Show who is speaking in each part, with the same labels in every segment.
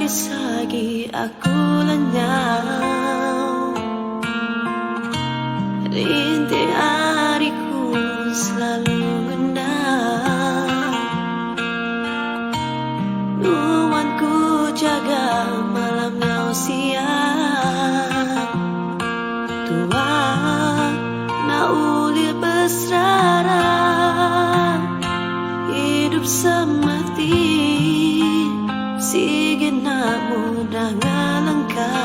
Speaker 1: Ambis agi aku lenyau. Rinting ari ku selalu ngena. Nuan ku jaga malam ngau siang. Tua na ulih beserara. Idup semati sigi enda mudah ngelengka.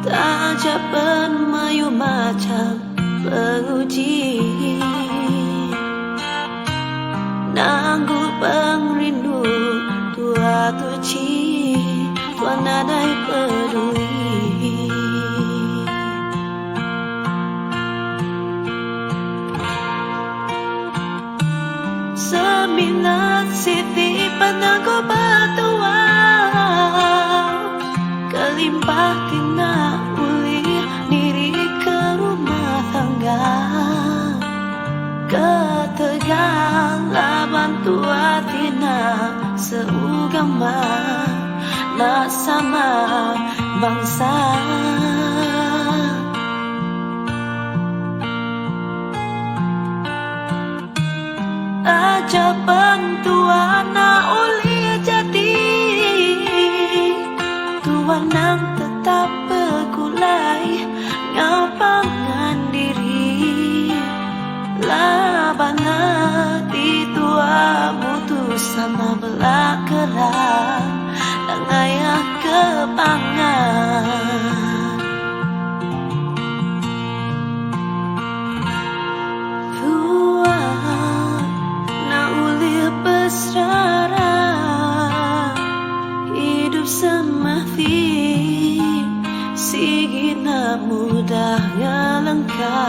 Speaker 1: Taja pen mayuh macham penguji. Nanggu pengerindu tua tuchi tua nadai peduli. Semina siti penanggu betua Kelimpah kena ulih niri ke rumah tangga Ketegal laban tua ti enda seugama Enda sama bangsa. Taja pen tua enda ulih jadi Tua nang tetap begulai enggau pangan diri Laban ati tua mutus sama bela keran Enda ngayah ke pangan. Tua enda ulih beserara Idup semati sigi enda mudah ngelengka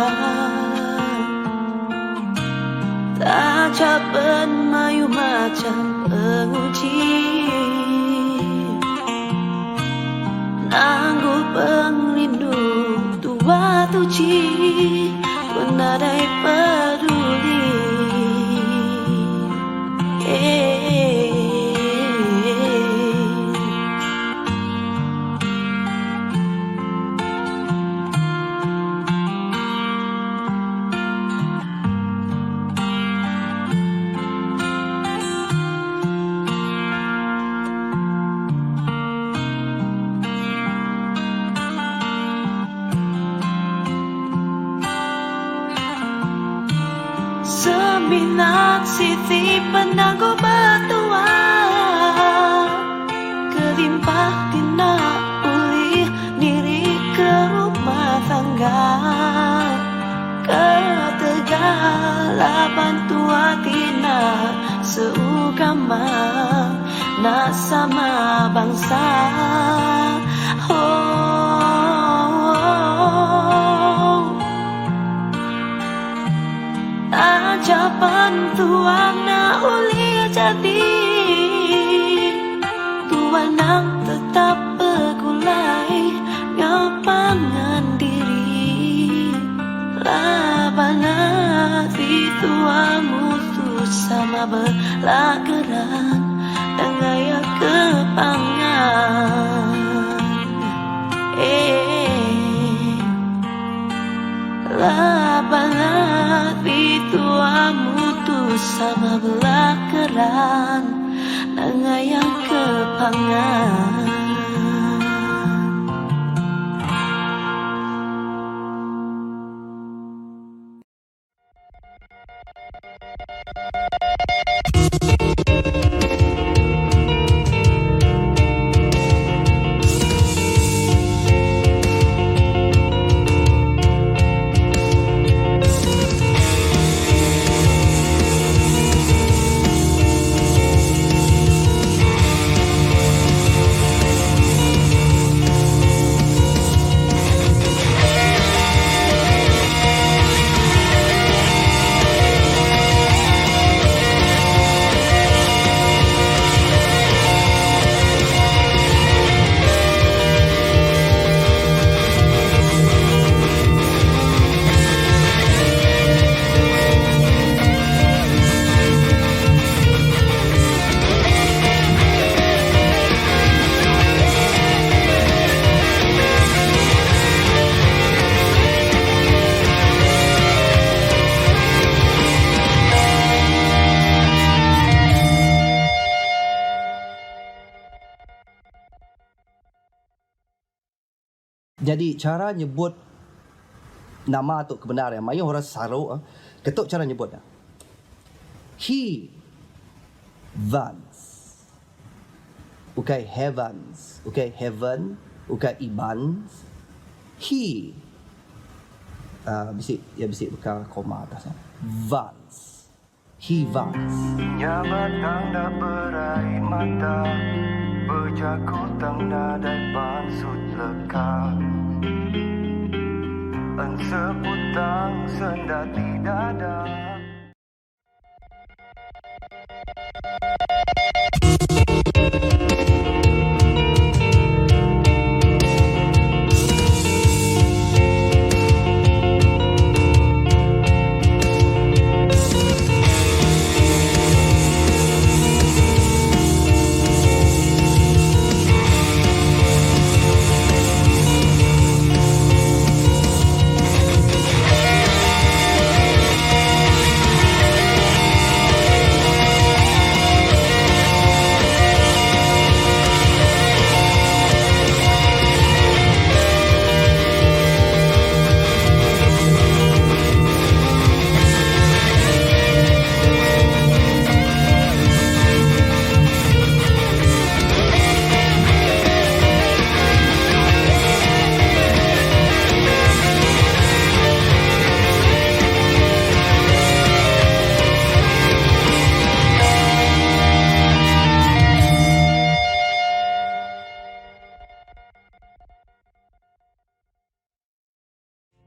Speaker 1: Taja pen mayuh macham penguji Nanggu pengerindu tua tuchi tua nadai peduli. Semina siti penanggu betua Kelimpah ti enda ulih niri ke rumah tangga. Ketegal laban tua ti enda seugama enda sama bangsa. Oh. Taja pan tua enda ulih jadi tua nang tetap begulai enggau pangan diri. Laban ati tua mutus sama bela geran tang ngaya ke pangan. Eh. Laban ati tua mutus sama bela keran tang ngaya ke pangan.
Speaker 2: Nyadi chara nyebut nama tu ke bendar iya mayuh orang saru ketu chara nyebut iya. He Vans. Ukai Heavens, ukai Heaven, ukai Ibans. He uhh bisi iya bisi baka koma atas nya. Vans. He Vans.
Speaker 3: Nya batang da berai mata bejaku tang nadai pansut leka Enseputang sendati dada.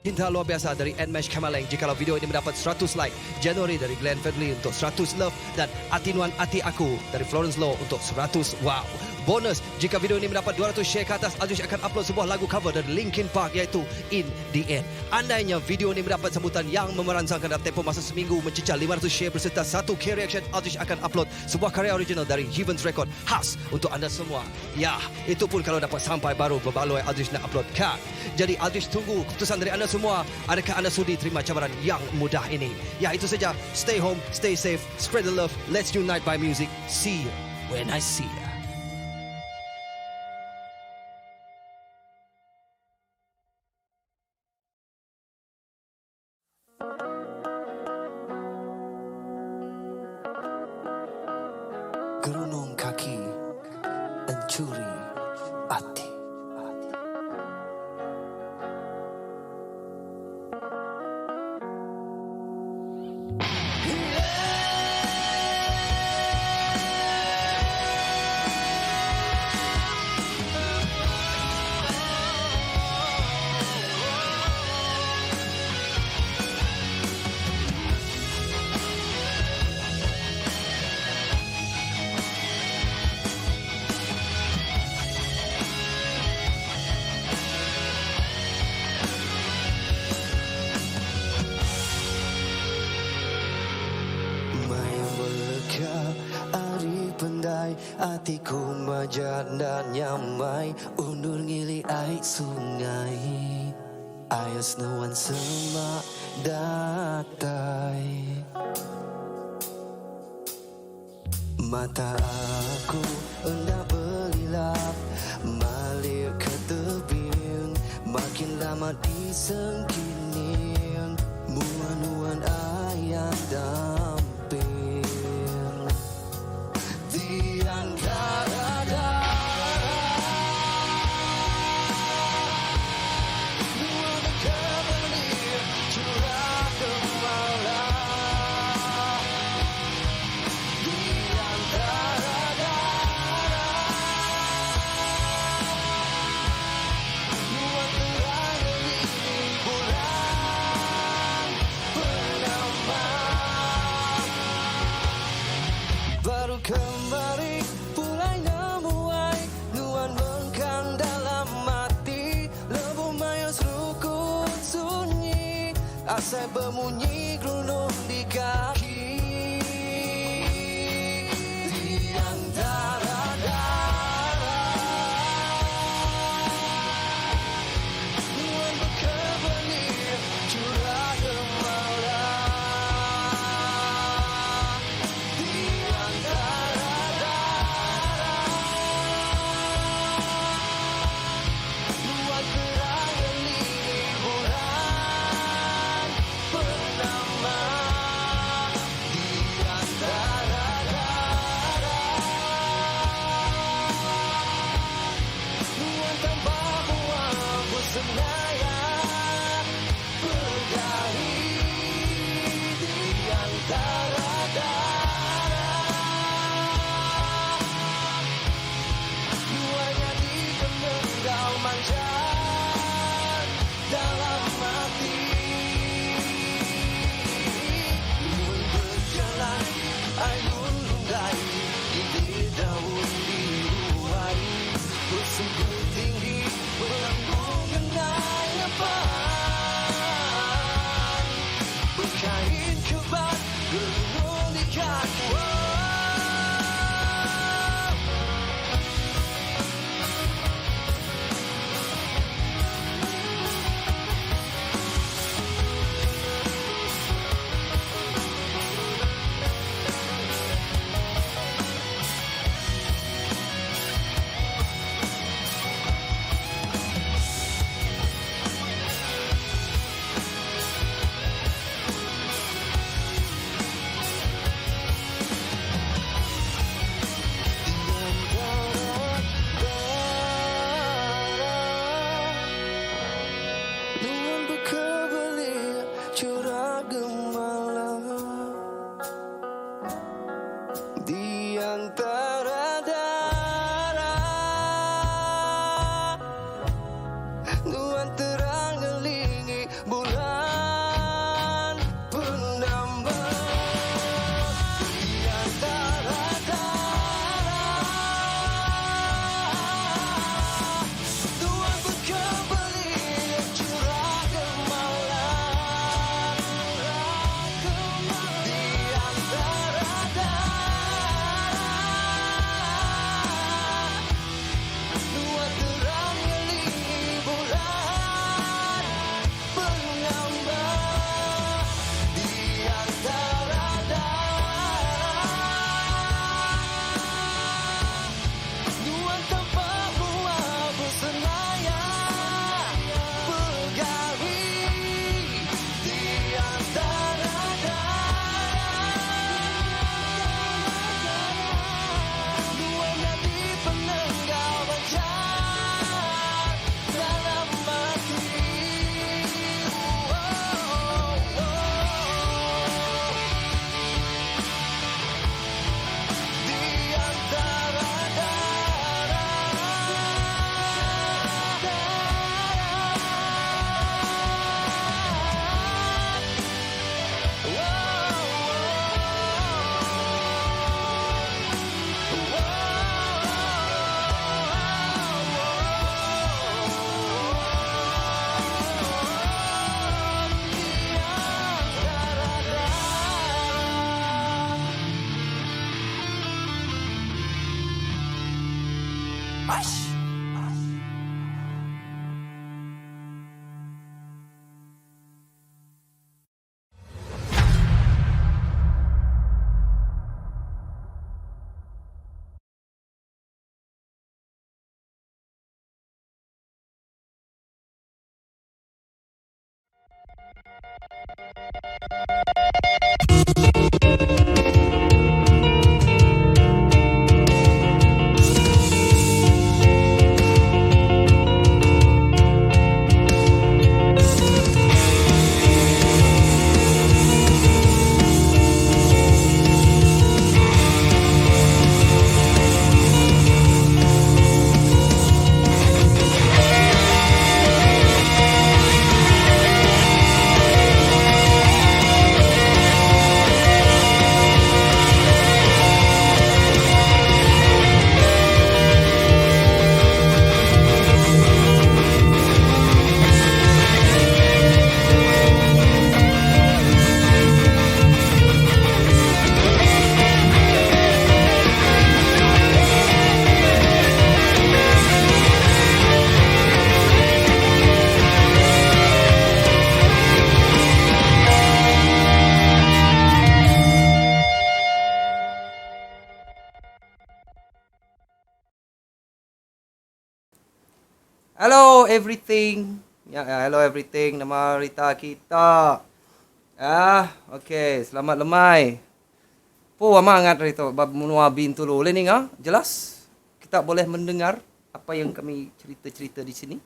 Speaker 2: Cinta luar biasa dari Nmesh Kamaleng jikalau video ini mendapat 100 like. January dari Glenn Fredly untuk 100 love dan Ati Nuan Ati Aku dari Florence Low untuk 100 wow. Bonus, jika video ini mendapat 200 share ke atas, Aldrich akan upload sebuah lagu cover dari Linkin Park iaitu In The End. Andainya video ini mendapat sambutan yang memerangsangkan dalam tempoh masa seminggu mencecah 500 share berserta 1K reaction, Aldrich akan upload sebuah karya original dari Heavens Record khas untuk anda semua. Ya, itu pun kalau dapat sampai baru berbaloi Aldrich nak upload kan. Jadi Aldrich tunggu keputusan dari anda semua. Adakah anda sudi terima cabaran yang mudah ini? Ya, itu saja. Stay home, stay safe, spread the love. Let's unite by music. See you when I see ya. Gerunung kaki enchuri ati. Maya meleka ari pendai atiku majak enda nyamai undur ngili ai sungai ayas nuan semak datai. Mata aku enda belilap malik ke tebing makin lama disengkining mua nuan ayan damping di antara darah nuan deka benih curah kemala di antara darah nuan terang ngelingi bulan purnama. Baru kemari pulai nemuai nuan mengkang dalam ati lebuh maya serukut sunyi asai bemunyi gerunung di kaki di antara darah nuan bekebenih curah gemala di antara darah nuan terang.
Speaker 3: Landai Inti daun biru hari Bersungguh tinggi Melambung ngenai ngepan Bekain kebat Gerunung ikat Woo. Nuan bekebelik chura gemala Di antara dara Nuan terang ngelingi bulan purnama Di antara dara Nuan bekebelik chura gemala Di antara dara Nuan terang ngelingi bulan purnama Di antara dara Nuan tampak mua besenaya Pegari di antara dara Nuan nyadi penenggau bancar dalam ati Di antara dara
Speaker 2: Hello everything. Ya, ya hello everything. Nama rita kita. Ah, okey, selamat lemai. Po amat angat hari tu ba menua Bintulu. Ulih ninga? Jelas? Kita boleh mendengar apa yang kami cerita-cerita di sini.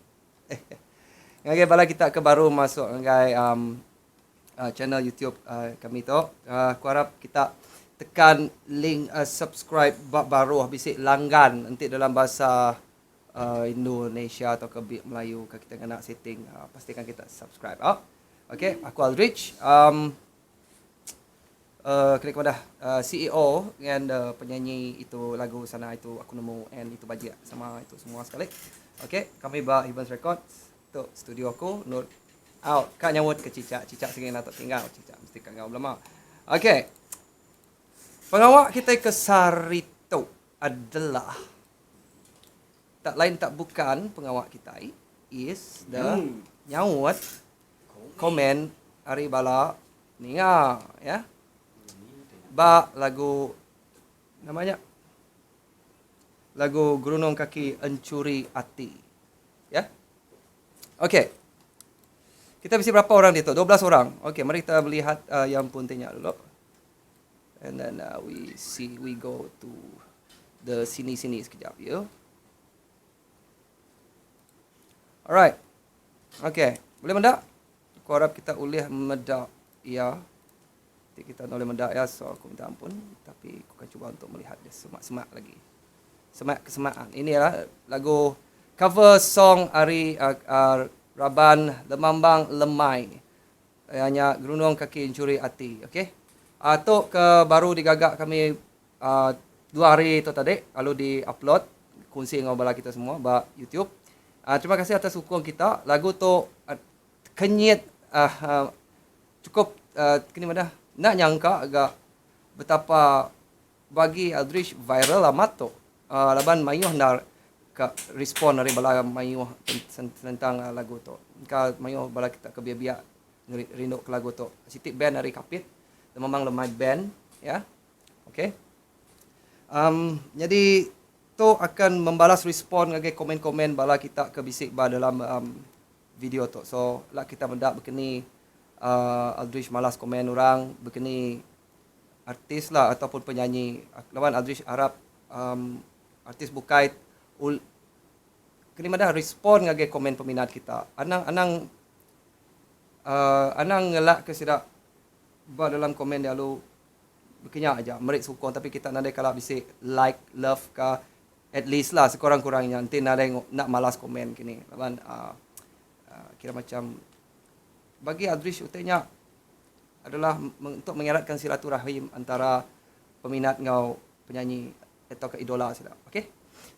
Speaker 2: Ngagai bala kita ke baru masuk ngagai um, uh, channel YouTube uh, kami tu. Uh, aku harap kita tekan link uh, subscribe ba baruh bisi langgan enti dalam bahasa uh, Indonesia atau ke Melayu ke kita kena setting uh, pastikan kita subscribe. Oh. Okay, aku Aldrich. Um, Uh, kena kepada uh, CEO dengan uh, penyanyi itu lagu sana itu aku nemu and itu bajik sama itu semua sekali. Okey, kami ba Evans Records tu studio aku Nur out ka nyawut ke cicak cicak sigi enda tau tinggal cicak mesti ka enggau belama. Okey. Pengawa kitai ke sehari tu adalah tak lain tak bukan pengawa kitai is the nyaut komen ari bala ninga ya. Ba lagu nama nya? Lagu Gerunung Kaki Enchuri Ati. Ya. Okey. Kita bisi berapa orang ditu? 12 orang. Okey, mari kita melihat uh, yang pun tanya dulu. And then uh, we see we go to the sini-sini sekejap ya. Alright. Okey, boleh mendak? Aku harap kita boleh medak ya. Nanti kita boleh mendak ya, so aku minta ampun tapi aku akan cuba untuk melihat dia semak-semak lagi. Semak kesemaan. Ini adalah lagu cover song ari uh, uh, Raban Lemambang Lemai. Ianya Gerunung Kaki Encuri Ati. Okey. Uh, tu ke baru digaga kami uh, dua hari tu tadi lalu di upload kongsi dengan bala kita semua ba YouTube. Uh, terima kasih atas sukong kita. Lagu tu uh, kenyit uh, uh, cukup uh, kini madah nak nyangka agak betapa bagi Aldrich viral amat tu uh, laban mayuh nar ka respon ari bala mayuh tentang uh, lagu tu. Ka mayuh bala kita ke biak-biak rindu ke lagu tu. Siti band ari Kapit, memang lemai band ya. Okey. Um, jadi tu akan membalas respon ngagai komen-komen bala kita ke bisi ba dalam um, video tu. So lah kita mendak bekeni uh, Aldrich malas komen orang bekeni artis lah ataupun penyanyi lawan Aldrich arap um, artis bukai ul keni madah respon ngagai komen peminat kita. Anang anang uh, anang ngelak ke sida ba dalam komen dia lalu bekenya aja meri sukong tapi kita nadai kala bisi like love ka at least lah sekurang-kurangnya enti nadai nak malas komen kini laban uh, uh, kira macam bagi Aldrich utai nya adalah untuk mengeratkan silaturahim antara peminat enggau penyanyi atau ke idola sida. Okey.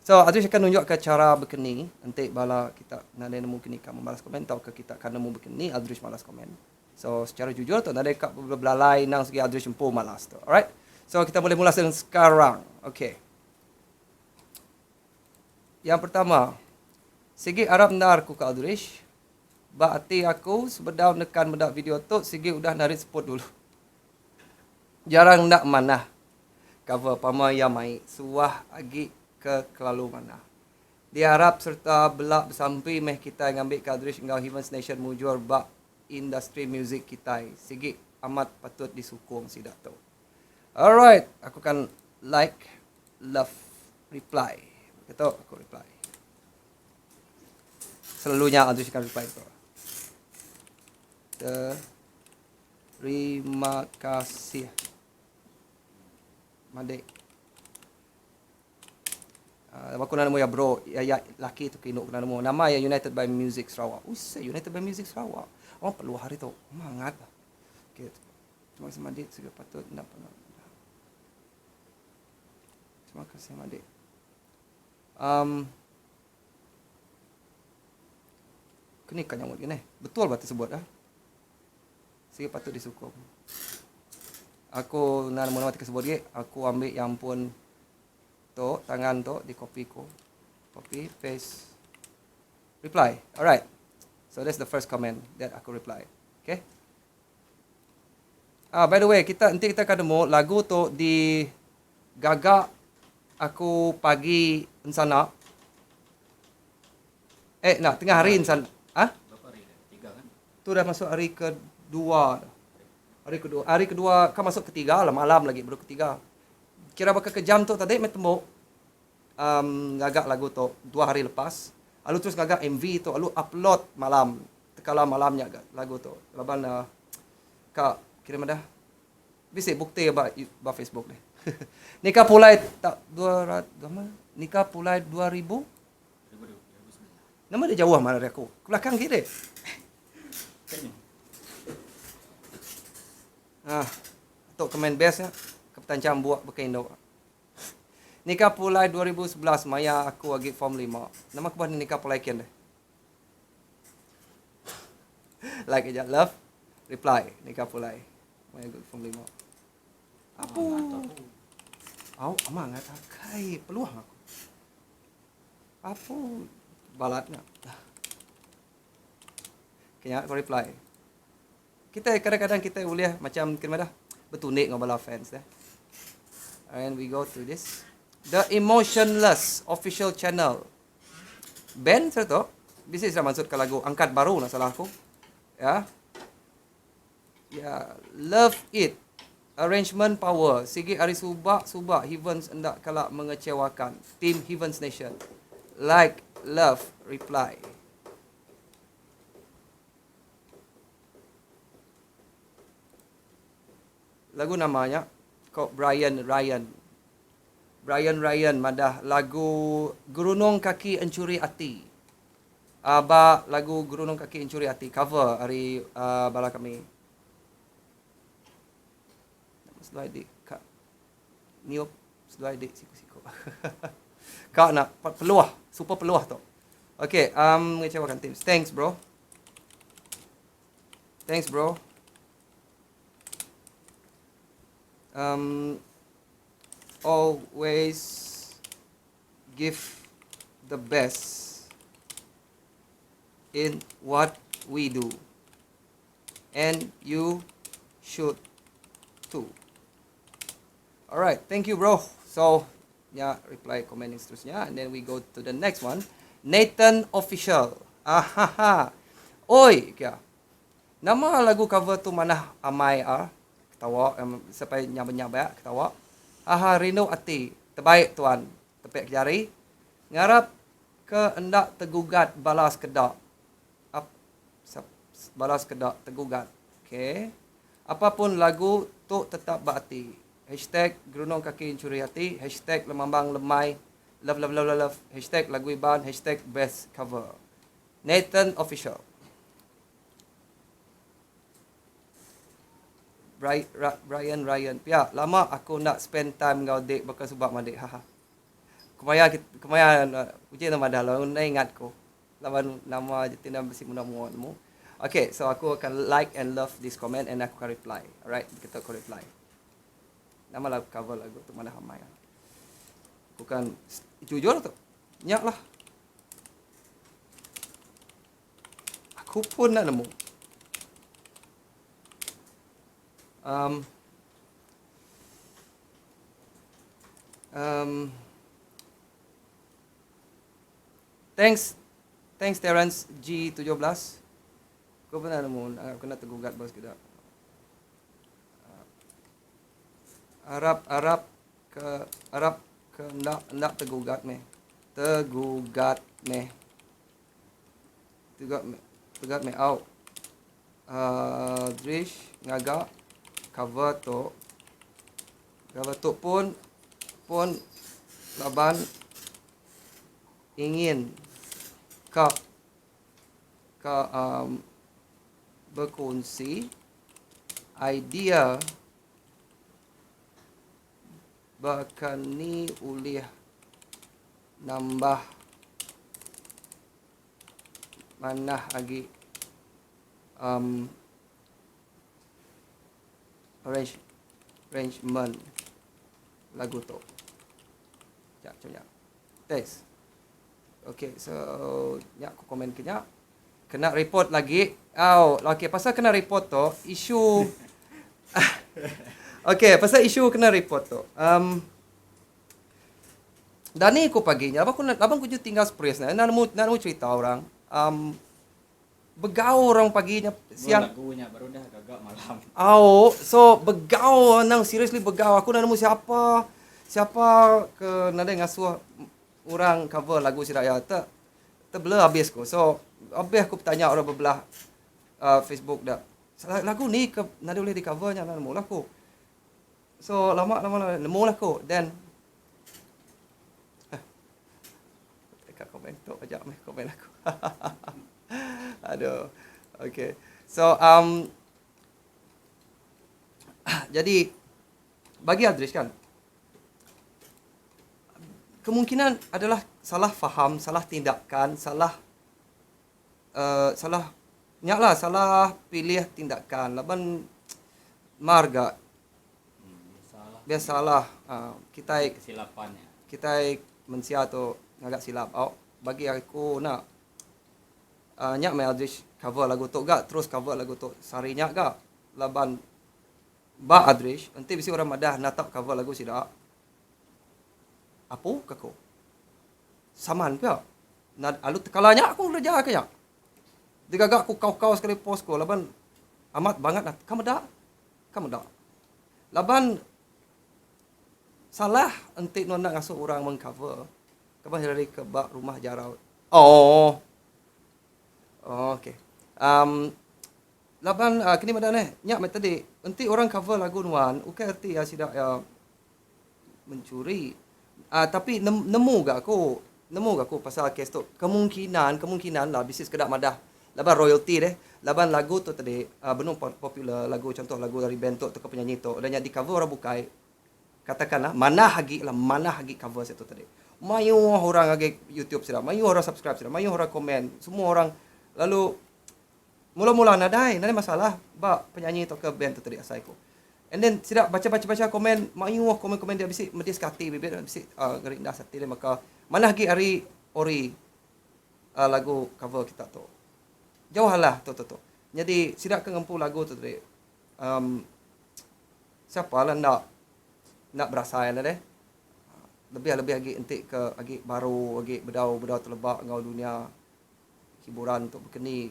Speaker 2: So Aldrich akan nunjuk ke cara bekeni enti bala kita nadai nemu kini ka membalas komen tauka kita ka nemu bekeni Aldrich malas komen. So secara jujur tu nadai ka belalai nang segi Aldrich empu malas tu. Alright. So kita boleh mula sekarang. Okey. Yang pertama, sigi arap endar ku ke Aldrich. Ba ati aku sebedau nekan meda video tu sigi udah narit seput dulu. Jarang enda manah cover pama iya mai suah agi ke kelalu manah. Diarap serta bela besampi meh kitai ngambi ke Aldrich enggau Heavens Nation mujur ba industri muzik kitai. Sigi amat patut disukung sida tu. Alright, aku kan like, love, reply. Begitu aku reply. Selalunya Aldrich akan reply tu. Terima kasih. Madik. Uh, aku nak nemu ya bro, ya, ya laki tu kinu kena nemu. Nama ya United by Music Sarawak. Usai United by Music Sarawak. Oh perlu hari tu. Mangat. Okay. Terima kasih Madik, segera patut nak pernah. Terima kasih Madik. Um, kini kan nyamut gini. Betul berarti sebut ah. Sigi patut disukung. Aku nak nemu nama sebut ge, aku ambil yang pun tu tangan tu di copy ku. Copy paste reply. Alright. So that's the first comment that aku reply. Okay. Ah, by the way, kita nanti kita akan nemu lagu tu di gagak aku pagi ensana. Eh, nak tengah hari ensan. Ah?
Speaker 4: Berapa hari dah? Tiga kan?
Speaker 2: Tu dah masuk hari kedua dah. Hari kedua, hari kedua kan masuk ketiga lah malam lagi baru ketiga. Kira bakal ke jam tu tadi me tembok um, gagak lagu tu dua hari lepas. Lalu terus gagak MV tu lalu upload malam. Tekala malamnya lagu tu. Laban uh, ka kira madah bisi bukti ba ba Facebook ni. Nikah pulai tak dua rat nama nikah pulai 2000
Speaker 4: 2009.
Speaker 2: Nama dia jauh mana dari aku. Ke belakang kiri. Ah.
Speaker 5: Tu komen best nya ke betanchang buk baka indu. Nikah pulai 2011 maya aku agi form lima. Nama kebuah ne nikah pulai kin deh. Like aja love reply nikah pulai maya aku form lima. Apu. Au ama ngat akai peluang aku. Apu balat nya. Kenya aku reply. Kitai kadang-kadang kitai ulih macam kena madah betundi enggau bala fans deh. And we go to this. The Emotionless Official Channel. Band sida tu bisi sida mansut ke lagu angkat baru enda salah aku. Ya. Ya, love it. Arrangement power. Sigi ari suba suba Heavens enda kala mengecewakan. Team Heavens Nation. Like, love, reply. Lagu nama nya ko Brian Ryan. Brian Ryan madah lagu Gerunung Kaki Enchuri Ati. Uh, ba lagu Gerunung Kaki Enchuri Ati cover ari uh, bala kami. Nama seduai dik ka niup seduai dik siku-siku. ka nak peluh, super peluh tu. Okay, um, ngecewakan teams. Thanks bro. Thanks bro. Um, always give the best in what we do. And you should too. Alright, thank you bro. So, nya reply komen yang seterusnya and then we go to the next one. Nathan Official. Ahaha. Oi, kia. Nama lagu cover tu manah amai ah. Ketawa um, sampai nyabak-nyabak ketawa. Haha rindu ati. Terbaik tuan. Tepik jari. Ngarap ke enda tegugat bala sekeda. Ap, sap, bala sekeda tegugat. Okay. Apa pun lagu tu tetap ba ati. Hashtag gerunung kaki enchuri ati, hashtag lemambang lemai love love love love love, hashtag lagu iban, hashtag best cover. Nathan Official. Bri, Ra, Brian Ryan. Pia, lama aku enda spend time enggau dik baka suba madik. Haha. Kemaya kemaya uji nama dah lalu enda ingat ku. Laban nama je ti enda bisi meda mua nemu. Okay, so aku akan like and love this comment and aku akan reply. Alright, kita aku reply. Nama lagu cover lagu tu manah amai. Aku kan jujur tu. Nyak lah. Aku pun nak nemu. Um, um, Thanks Thanks Terence G17. Aku pun nemu aku nak tergugat bos kita. Arap arap ke arap ke enda enda tergugat meh. Tergugat meh. Tergugat meh. Tergugat meh au. Uh, Drish ngaga cover tu. Cover tu pun pun laban ingin ka ka um, berkongsi idea baka ni ulih nambah manah agi um, arrange, arrangement lagu tu. Ya, macam nya. Thanks. Okay, so nya aku komen ke nya. Kena report lagi. Oh, okay, pasal kena report tu, isu Okay, pasal isu kena report tu. Um, Dani aku pagi nya, laban aku laban aku tinggal spres na. Nemu nemu cerita orang. Um, begau orang pagi nya
Speaker 4: siang. Lagu nya baru dah gagak malam.
Speaker 5: Au, so begau nang seriously begau. Aku nak nemu siapa siapa ke nadai ngasuh orang cover lagu sida ya. Te terbela habis ku. So habis aku bertanya orang berbelah uh, Facebook dah. Lagu ni ke nadai boleh di cover nya nemu lah aku. So lama lama lama nemu lah aku. Then dekat komen tu aja meh komen aku. Aduh. Okay. So um jadi Bagi Aldrich kan kemungkinan adalah salah faham, salah tindakan, salah uh, salah nya lah salah pilih tindakan laban mar ga
Speaker 4: Hmm,
Speaker 5: biasalah uh, kitai
Speaker 4: Kesilapan ya.
Speaker 5: kitai mensia tu ngaga silap au bagi aku nak uh, nya meh Aldrich cover lagu tu ga terus cover lagu tu sehari nya ga laban Ba Aldrich, enti bisi orang madah enda tau cover lagu sida, apu ka ku. Saman pia. Nad alu tekala nya aku ngereja ke nya. Digaga aku kau-kau sekali post ku laban amat bangat nat ka meda, ka meda. Laban salah enti nuan enda ngasuh orang meng cover. Kaban Hillary ke ba rumah jarau. Oh. Oh okey. Um Laban kini madah neh, nya meh tadi enti orang cover lagu nuan ukai erti iya sida iya mencuri uhh tapi nemu ga aku, nemu ga aku pasal kes tu kemungkinan kemungkinan lah bisi sekeda madah laban royalty deh laban lagu tu tadi uhh benung popular lagu contoh lagu ari band tu tauka penyanyi tu udah nya di cover orang bukai katakanlah manah agi lah manah agi cover sida tu tadi. Mayuh orang agi youtube sida mayuh orang subscribe sida mayuh orang komen semua orang lalu Mula-mula nadai, nadai masalah ba penyanyi tauka band tu tadi asai ku. And then sida bacha-bacha-bacha komen, mayuh komen-komen dia bisi medis ke ati bibit bisi uhh ngerindas ati dia maka manah agi ari ori uhh lagu cover kita tu. Jauh alah tu tu tu. Nyadi sida ke ngempu lagu tu tadi uhh sapa lah enda enda berasai lah deh. Lebih-lebih agi enti ke agi baru agi bedau bedau teleba enggau dunia. Hiburan tu bekeni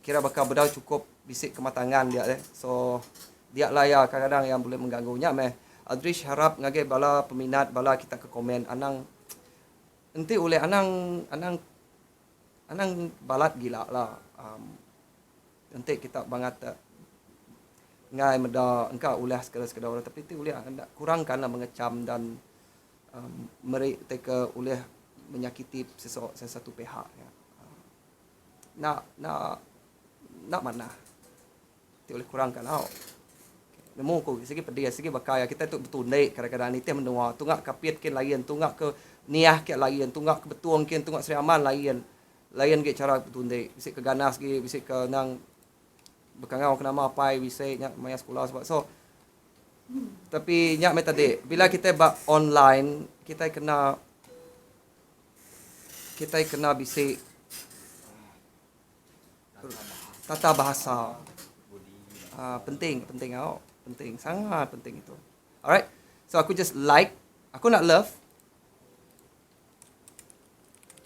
Speaker 5: kira baka bedau chukup bisi kematangan dia deh. So dia lah iya kadang-kadang iya bulih mengganggu. Nya meh Aldrich harap ngagai bala peminat bala kita ke komen anang enti ulih anang anang anang balat gila lah um enti kita bangat te enggai meda engka ulah sekeda-sekeda orang tapi ti ulih enda kurangkan lah mengecam dan meri utai ke ulih menyakiti sesuatu pihak nya. Enda enda enda manah ti ulih kurangka lau. Nemu ku sigi pedis sigi baka iya kitai tu betundi kadang-kadang nitih menua tunga Kapit kin lain tunga ke Niah ke lain tunga ke Betong kin tunga Sri Aman lain. Lain agi chara betundi bisi ke ganas agi bisi ke nang bekangau ke nama apai bisi nya maya sekula suba. So Tapi nya meh tadi bila kitai ba online kitai kena kitai kena bisi tata bahasa uhh penting penting au penting sangat penting itu. Alright so aku just like aku nak love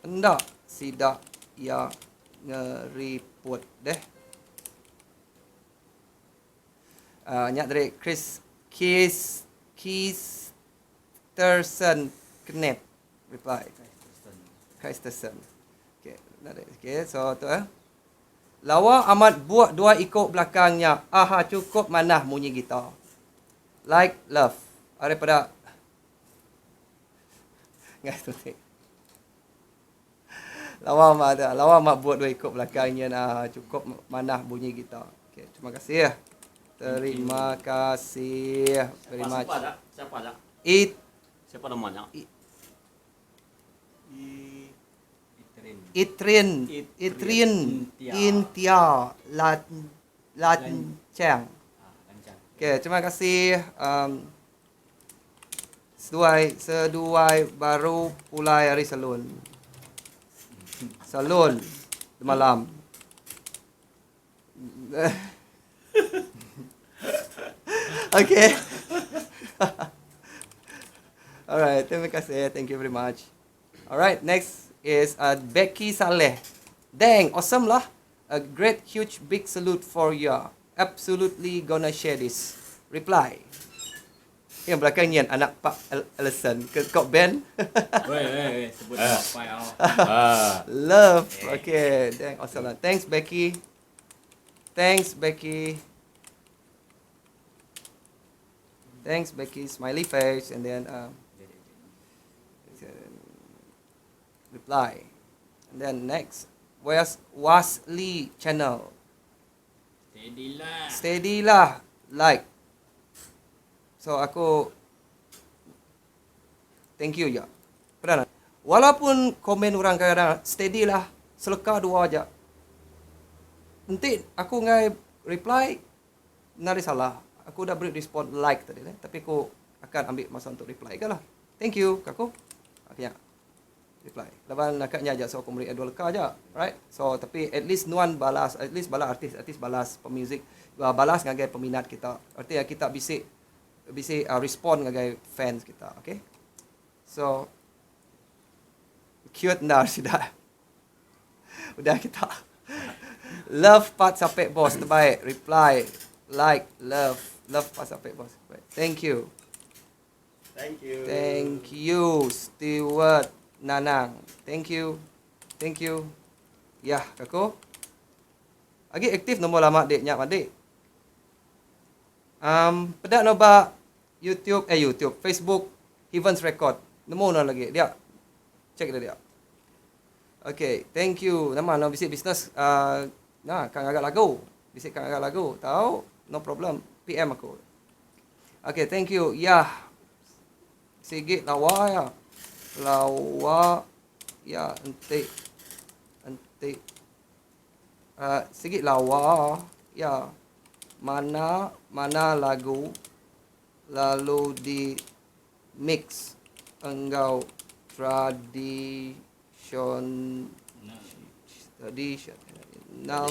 Speaker 5: enda sida iya ngeriput deh. Uh, nya dari Chris Keys Keisterson Knep reply. Keisterson. Okay, dari okay, so tu eh. Lawa amat buak dua iko belakang nya. Aha cukup manah munyi gitar. Like love. Daripada Ngai tu ti. Lawa amat tu. Lawa amat buat dua ikut belakang nya nah. Cukup manah bunyi gitar. Okay, terima kasih. Terima kasih very
Speaker 6: Siapa
Speaker 5: much.
Speaker 6: ada? Siapa ada?
Speaker 5: It
Speaker 6: Siapa namanya?
Speaker 5: I,
Speaker 4: Itrin.
Speaker 5: Itrin
Speaker 4: Itrin
Speaker 5: Itrin
Speaker 4: Intia.
Speaker 5: Intia Lan Lancang.
Speaker 4: Ah, lancar.
Speaker 5: Okay, terima kasih. Um, Seduai seduai baru pulai ari salon. Salon demalam. okay. Alright, terima kasih. Thank you very much. Alright, next is uh, Becky Saleh. Dang, awesome lah. A great, huge, big salute for ya. Absolutely gonna share this. Reply. Yang belakang nyin anak Pak Ellison ke kau Ben.
Speaker 4: Weh, weh, weh, sebut nama apa ya.
Speaker 6: Ah.
Speaker 5: Love. Okay, dang awesome lah. Thanks Becky. Thanks Becky. Thanks Becky. Smiley face and then reply. And then next, where's Wasli channel?
Speaker 4: Steady lah.
Speaker 5: Steady lah. Like. So aku thank you ja. Peda walaupun komen orang kadang-kadang steady lah seleka dua aja. Enti aku enggai reply nadai salah. Aku udah beri respon like tadi neh tapi aku akan ambil masa untuk reply ga lah. Thank you ka aku. Okey nya. Reply. Laban naka nya aja so aku meri iya dua leka aja. Right? So tapi at least nuan balas at least bala artis artis balas pemuzik balas ngagai peminat kita. Erti iya kita bisi bisi respon ngagai fans kita. Okay. So cute endar sida. Udah kita. Love part sapek boss terbaik. Reply like love love part sapek boss. Thank you.
Speaker 6: Thank you.
Speaker 5: Thank you Stewart Nanang. Thank you. Thank you. Yah, aku. Agi aktif nombor lama dek nya madik. Um, peda no ba YouTube eh YouTube, Facebook Heavens Record. Nemu nuan lagi dia. Check dia dia. Okay, thank you. Nama no bisi business uh, nah kang ngaga lagu. Bisi kang ngaga lagu. Tau, no problem. PM aku. Okay, thank you. Yah. Sigi lawa ya. Lawa ya enti enti uh, sigi lawa ya. Mana mana lagu lalu di mix enggau tradision tradisional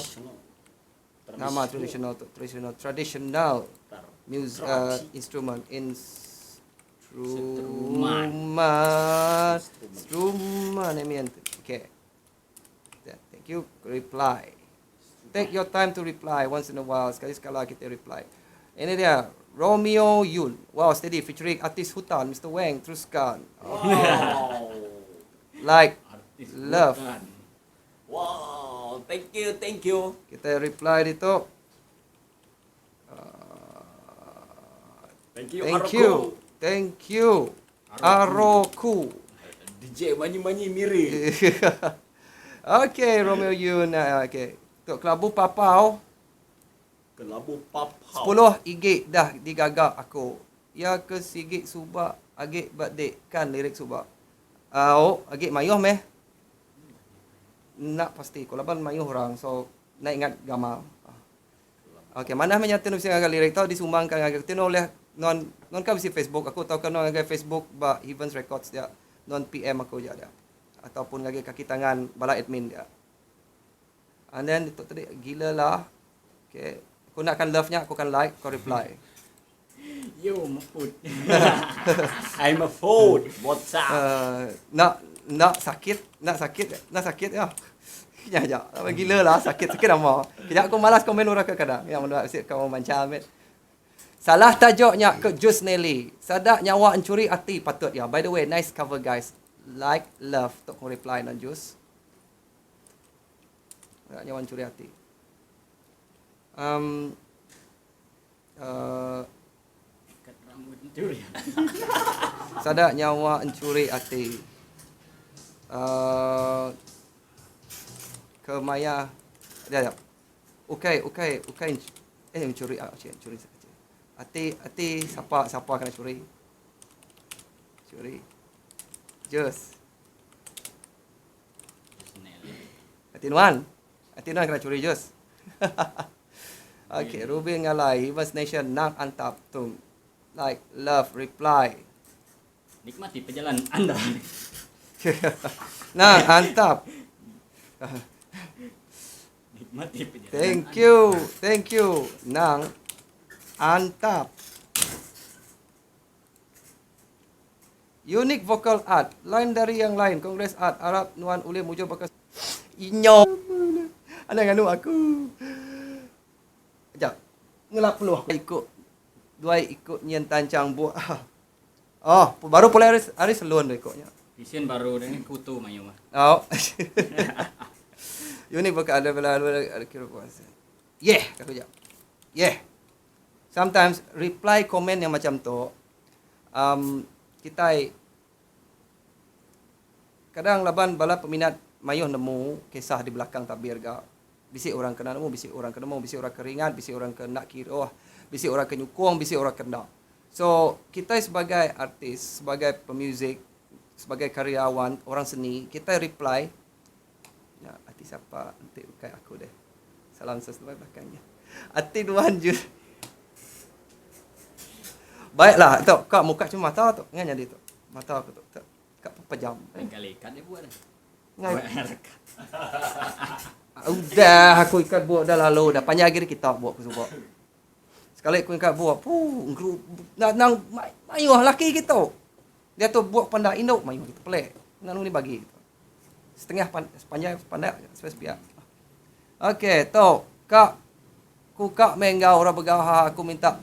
Speaker 5: nama tradisional tu tradisional traditional music uh, instrument instrument instrument I mean okay thank you reply Take your time to reply once in a while. Sekali sekala kita reply. Ini dia Romeo Yun. Wow, steady featuring artis hutan Mr. Wang teruskan.
Speaker 6: Wow.
Speaker 5: Like,
Speaker 4: Artis
Speaker 5: love.
Speaker 4: hutan.
Speaker 6: Wow, thank you, thank you.
Speaker 5: Kita reply dito.
Speaker 6: Thank you,
Speaker 5: Thank
Speaker 6: Aroku.
Speaker 5: you. Thank you. Aroku.
Speaker 6: DJ manyi-manyi miri.
Speaker 5: okay, Romeo Yun. Ah, Okay. Tok Kelabu Papau.
Speaker 6: Kelabu papau.
Speaker 5: 10 igik dah digaga aku. Ya ke sigik subak agik badik kan lirik subak. Oh, agik mayuh meh. Nak pasti. Kalau laban mayuh orang so nak ingat gamal. Okey, mana meh nyata nulis ngagai lirik tau disumbangkan ngagai tino oleh non non kan bisi Facebook aku tau kan non ngagai Facebook ba Heavens Records dia non PM aku ja dia ataupun ngagai kaki tangan bala admin dia. And then itu tadi gila lah. Okay. Aku nakkan love nya, aku akan like, kau reply.
Speaker 4: Yo, meput.
Speaker 6: I'm a food. What's up?
Speaker 5: Nak nak sakit, nak sakit, nak sakit ya. Ya ya, apa gila lah sakit sakit nama. Kejap aku malas komen orang kadang. Yang mana asyik kau macam amit. Salah tajuk nya ke Jus Nelly. Sadak nyawa encuri ati patut ya. By the way, nice cover guys. Like, love. Tok kau reply non Jus. Sadak nyawa encuri ati. Um,
Speaker 4: Ikat rambut encuri.
Speaker 5: Sadak nyawa encuri ati. Ke maya dia dia. Ukai ukai ukai eh mencuri ah cik curi cik. Ati ati siapa siapa kena curi? Curi. Jus. Ati Nuan. Ati Nuan kena curi jus. Okay, Ruben Ngalai, Heavens Nation, Nang Antap tu. Like, love, reply.
Speaker 4: Nikmati perjalanan anda.
Speaker 5: Nang Antap.
Speaker 4: Nikmati perjalanan
Speaker 5: Thank
Speaker 4: anda.
Speaker 5: you, thank you. Nang Antap. Unique vocal art, lain dari yang lain. Congress art, Arab Nuan Ule Mujo Bakas. Inyo. Ana nganu aku. Sekejap. Ngelap peluh. Ikut. Dua ikut nyen tancang buah. Oh, baru pulai hari, hari selun dia ikutnya.
Speaker 4: Vision baru dengan kutu mayu mah.
Speaker 5: Oh. Unique vocal art, bela bela ada kira puasa. Yeah, aku jap. Yeah. Sometimes reply komen yang macam tu, kita kadang laban bala peminat mayuh nemu kisah di belakang tabir ga. Bisi orang kena nemu, bisi orang kena nemu, bisi orang keringat, bisi orang kena kiroh, bisi orang kenyukung, bisi orang kena. So kitai sebagai artis, sebagai pemuzik, sebagai karyawan, orang seni, kitai reply nya ati sapa enti ukai aku deh. Salam sesuai belakang nya. Ati nuan ju. Baiklah, tu ka muka cuma mata tu. Ngan nyadi tu. Mata aku tu. Tu ka pejam.
Speaker 4: Lain kali ikat dia buat.
Speaker 5: Ngai. Udah aku ikat buat dah lalu dah panjai agi kita buat aku suba. Sekali aku ikat buat, puh, ngru nang mayuh laki kita. Dia tu buat pandak indu mayuh kita pelik. Nang ni bagi. Setengah pan, sepanjai pandak sepiak sepiak. Okey, tu kak ku kak meh enggau orang begau ha aku minta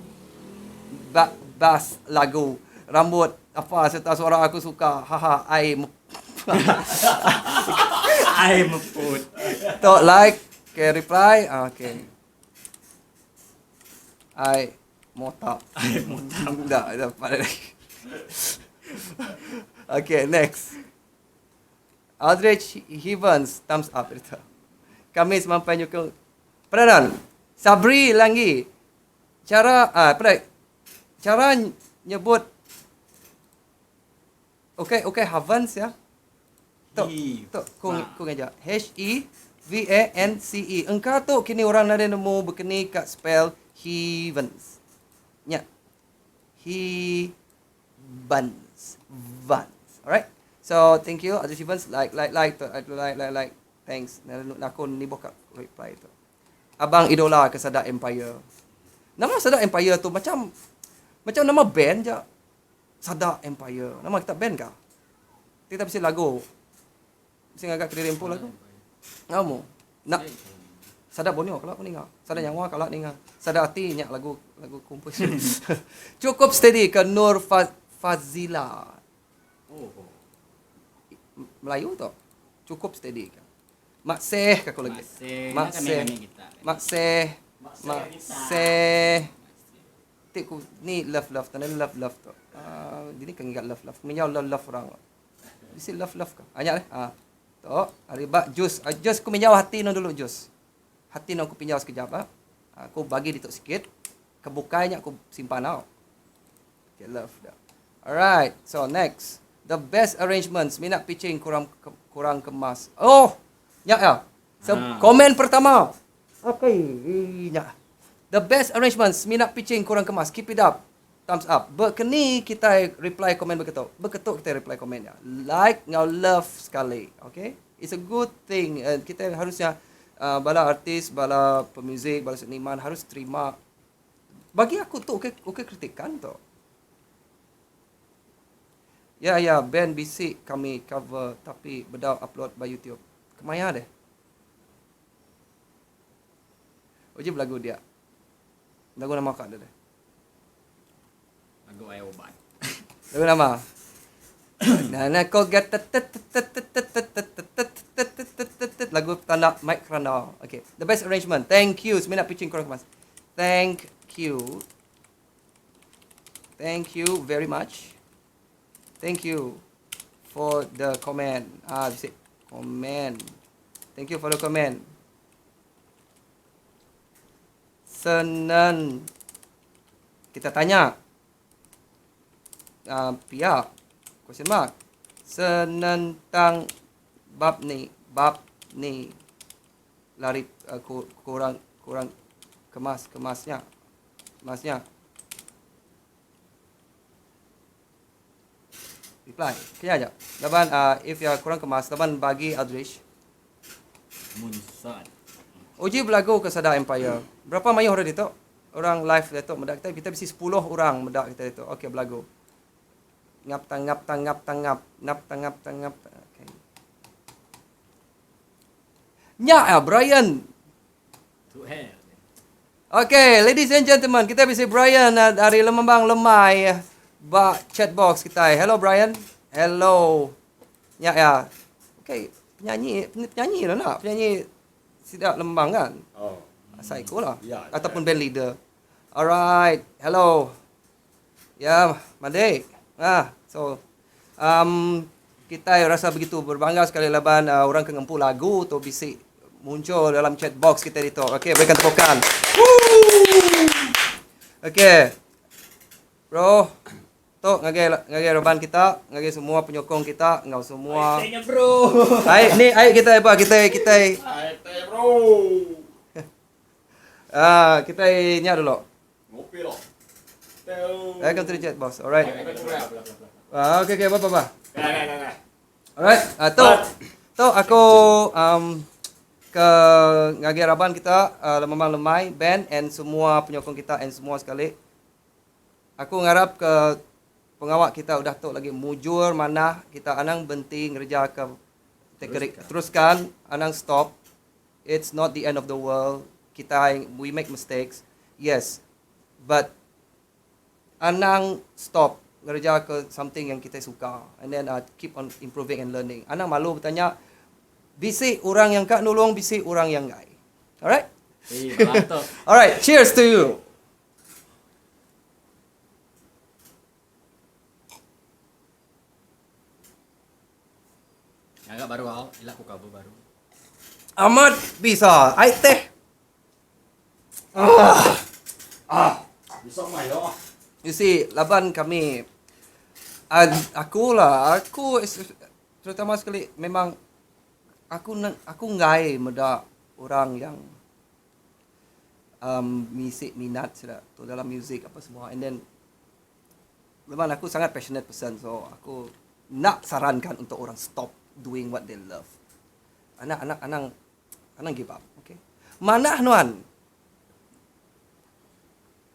Speaker 5: ba bas lagu rambut apa serta suara aku suka haha ai
Speaker 4: Ai meput.
Speaker 5: Tu like, okay reply, ah, okay. Ai motak.
Speaker 4: Ai motak.
Speaker 5: Dah, dapat lagi. Okay, next. Aldrich Evans, thumbs up itu. Kami semampai nyukung. Peranan. Sabri Langgi. Cara ah apa Cara nyebut Okay, okay, Havans ya. Tu, tu, ku, ku ngajar. H E V A N C E. Engka tu kini orang nadai nemu bekeni ka spell Heavens. Nya. He Vans. Vans. Alright. So, thank you Aldrich Evans. Like, like, like, tu, like, like, like. Thanks. Aku nibuh ka reply tu. Abang idola ke Sadak Empire. Nama Sadak Empire tu macam macam nama band je. Sadak Empire. Nama kita band ka? Kita mesti lagu. Mesti ngaga kediri empu lagu. Ngamu. Nak Sadak Borneo kalau aku ninga. Sadak Nyawa kalau ninga. Sadak Ati nyak lagu lagu kumpul. Cukup steady ke Nur Fazila.
Speaker 4: Oh.
Speaker 5: Melayu tu. Cukup steady ke. Mak seh ke aku lagi.
Speaker 4: Mak seh.
Speaker 5: Mak seh. Mak seh. Tik ku ni love love tanda love love tu. Uh, dini kan ingat love love. Minyau love love orang. Bisi love love ke? Banyak leh. Ah. Tu, hari bak jus. Uh, jus ku minyau hati no dulu jus. Hati no aku pinjau sekejap ah. Aku bagi dituk sikit. Kebukainya aku simpan tau. Okay, love dah. Alright, so next. The best arrangements. Minat pitching kurang kurang kemas. Oh, nyak ya. So, ha. Komen pertama. Okay, nyak. The best arrangements. Minat pitching kurang kemas. Keep it up. Thumbs up. Berkeni kita reply komen beketuk. Beketuk kita reply komen ya. Like ngau love sekali. Okay? It's a good thing. Uh, kita harusnya uh, bala artis, bala pemuzik, bala seniman harus terima. Bagi aku tu okey okey kritikan tu. Ya ya band bisi kami cover tapi bedau upload ba YouTube. Kemaya deh. Uji belagu dia. Lagu nama kak dia deh.
Speaker 4: Lagu ai ubat.
Speaker 5: Lagu nama. Nana ko get lagu tanda mic kerana. Okay. The best arrangement. Thank you. Seminat pitching kurang kemas. Thank you. Thank you very much. Thank you for the comment. Ah, bisa comment. Thank you for the comment. Senen kita tanya uh, pihak question mark senentang bab ni bab ni lari uh, kurang kurang kemas kemasnya kemasnya reply kena aja laban uh, if ya kurang kemas laban bagi Aldrich
Speaker 4: Munsat.
Speaker 5: Uji belagu ke Sada Empire. Berapa mayuh orang ditu? Orang live ditu meda kita kita bisi 10 orang meda kita ditu. Okey belagu. Ngap tangap tangap tangap nap tangap tangap. Okey. Nya ah Brian.
Speaker 4: To hell.
Speaker 5: Okay, ladies and gentlemen, kita bisi Brian uh, dari Lemambang Lemai uh, ba chat box kita. Hello Brian. Hello. Nya ya. Okay, penyanyi penyanyi lah nak. Penyanyi sidak Lembang kan?
Speaker 6: Oh.
Speaker 5: Asal ikut lah.
Speaker 6: Ya,
Speaker 5: Ataupun band leader. Alright. Hello. Ya, Madik. Ah, so um, kita rasa begitu berbangga sekali laban uh, orang ke ngempu lagu tu bisi muncul dalam chat box kita ditu. Okey, berikan tepukan. Woo! Okey. Bro, tu ngagai ngagai raban kita, ngagai semua penyokong kita enggau semua.
Speaker 4: Ai nya bro.
Speaker 5: Ai ni ai kita ba kita kita.
Speaker 6: Ai teh bro.
Speaker 5: Ah, kita nya dulu.
Speaker 6: Ngopi lo.
Speaker 5: Welcome to the chat boss. Alright. Ah, okay okay, apa apa. Alright, ah, tu tu aku um, ke ngagai raban kita uh, lemambang lemai band and semua penyokong kita and semua sekali. Aku ngarap ke pengawa kita udah tu lagi mujur manah kita anang benti ngereja ke teruskan. teruskan anang stop it's not the end of the world kita we make mistakes yes but anang stop ngereja ke something yang kita suka and then uh, keep on improving and learning. Anang malu bertanya bisi orang yang kak nulung bisi orang yang ngai. Alright?
Speaker 4: Eh, mantap.
Speaker 5: Alright, cheers to you.
Speaker 4: Agak baru au, ila aku cover baru.
Speaker 5: Amat bisa. Ai teh. Ah.
Speaker 6: Ah. Bisa mai lo.
Speaker 5: You see, laban kami aku lah, aku terutama sekali memang aku aku ngai meda orang yang um, misik minat sudah tu dalam music apa semua and then memang aku sangat passionate person so aku nak sarankan untuk orang stop doing what they love. Anak anak anang anang give up, okay? Manah nuan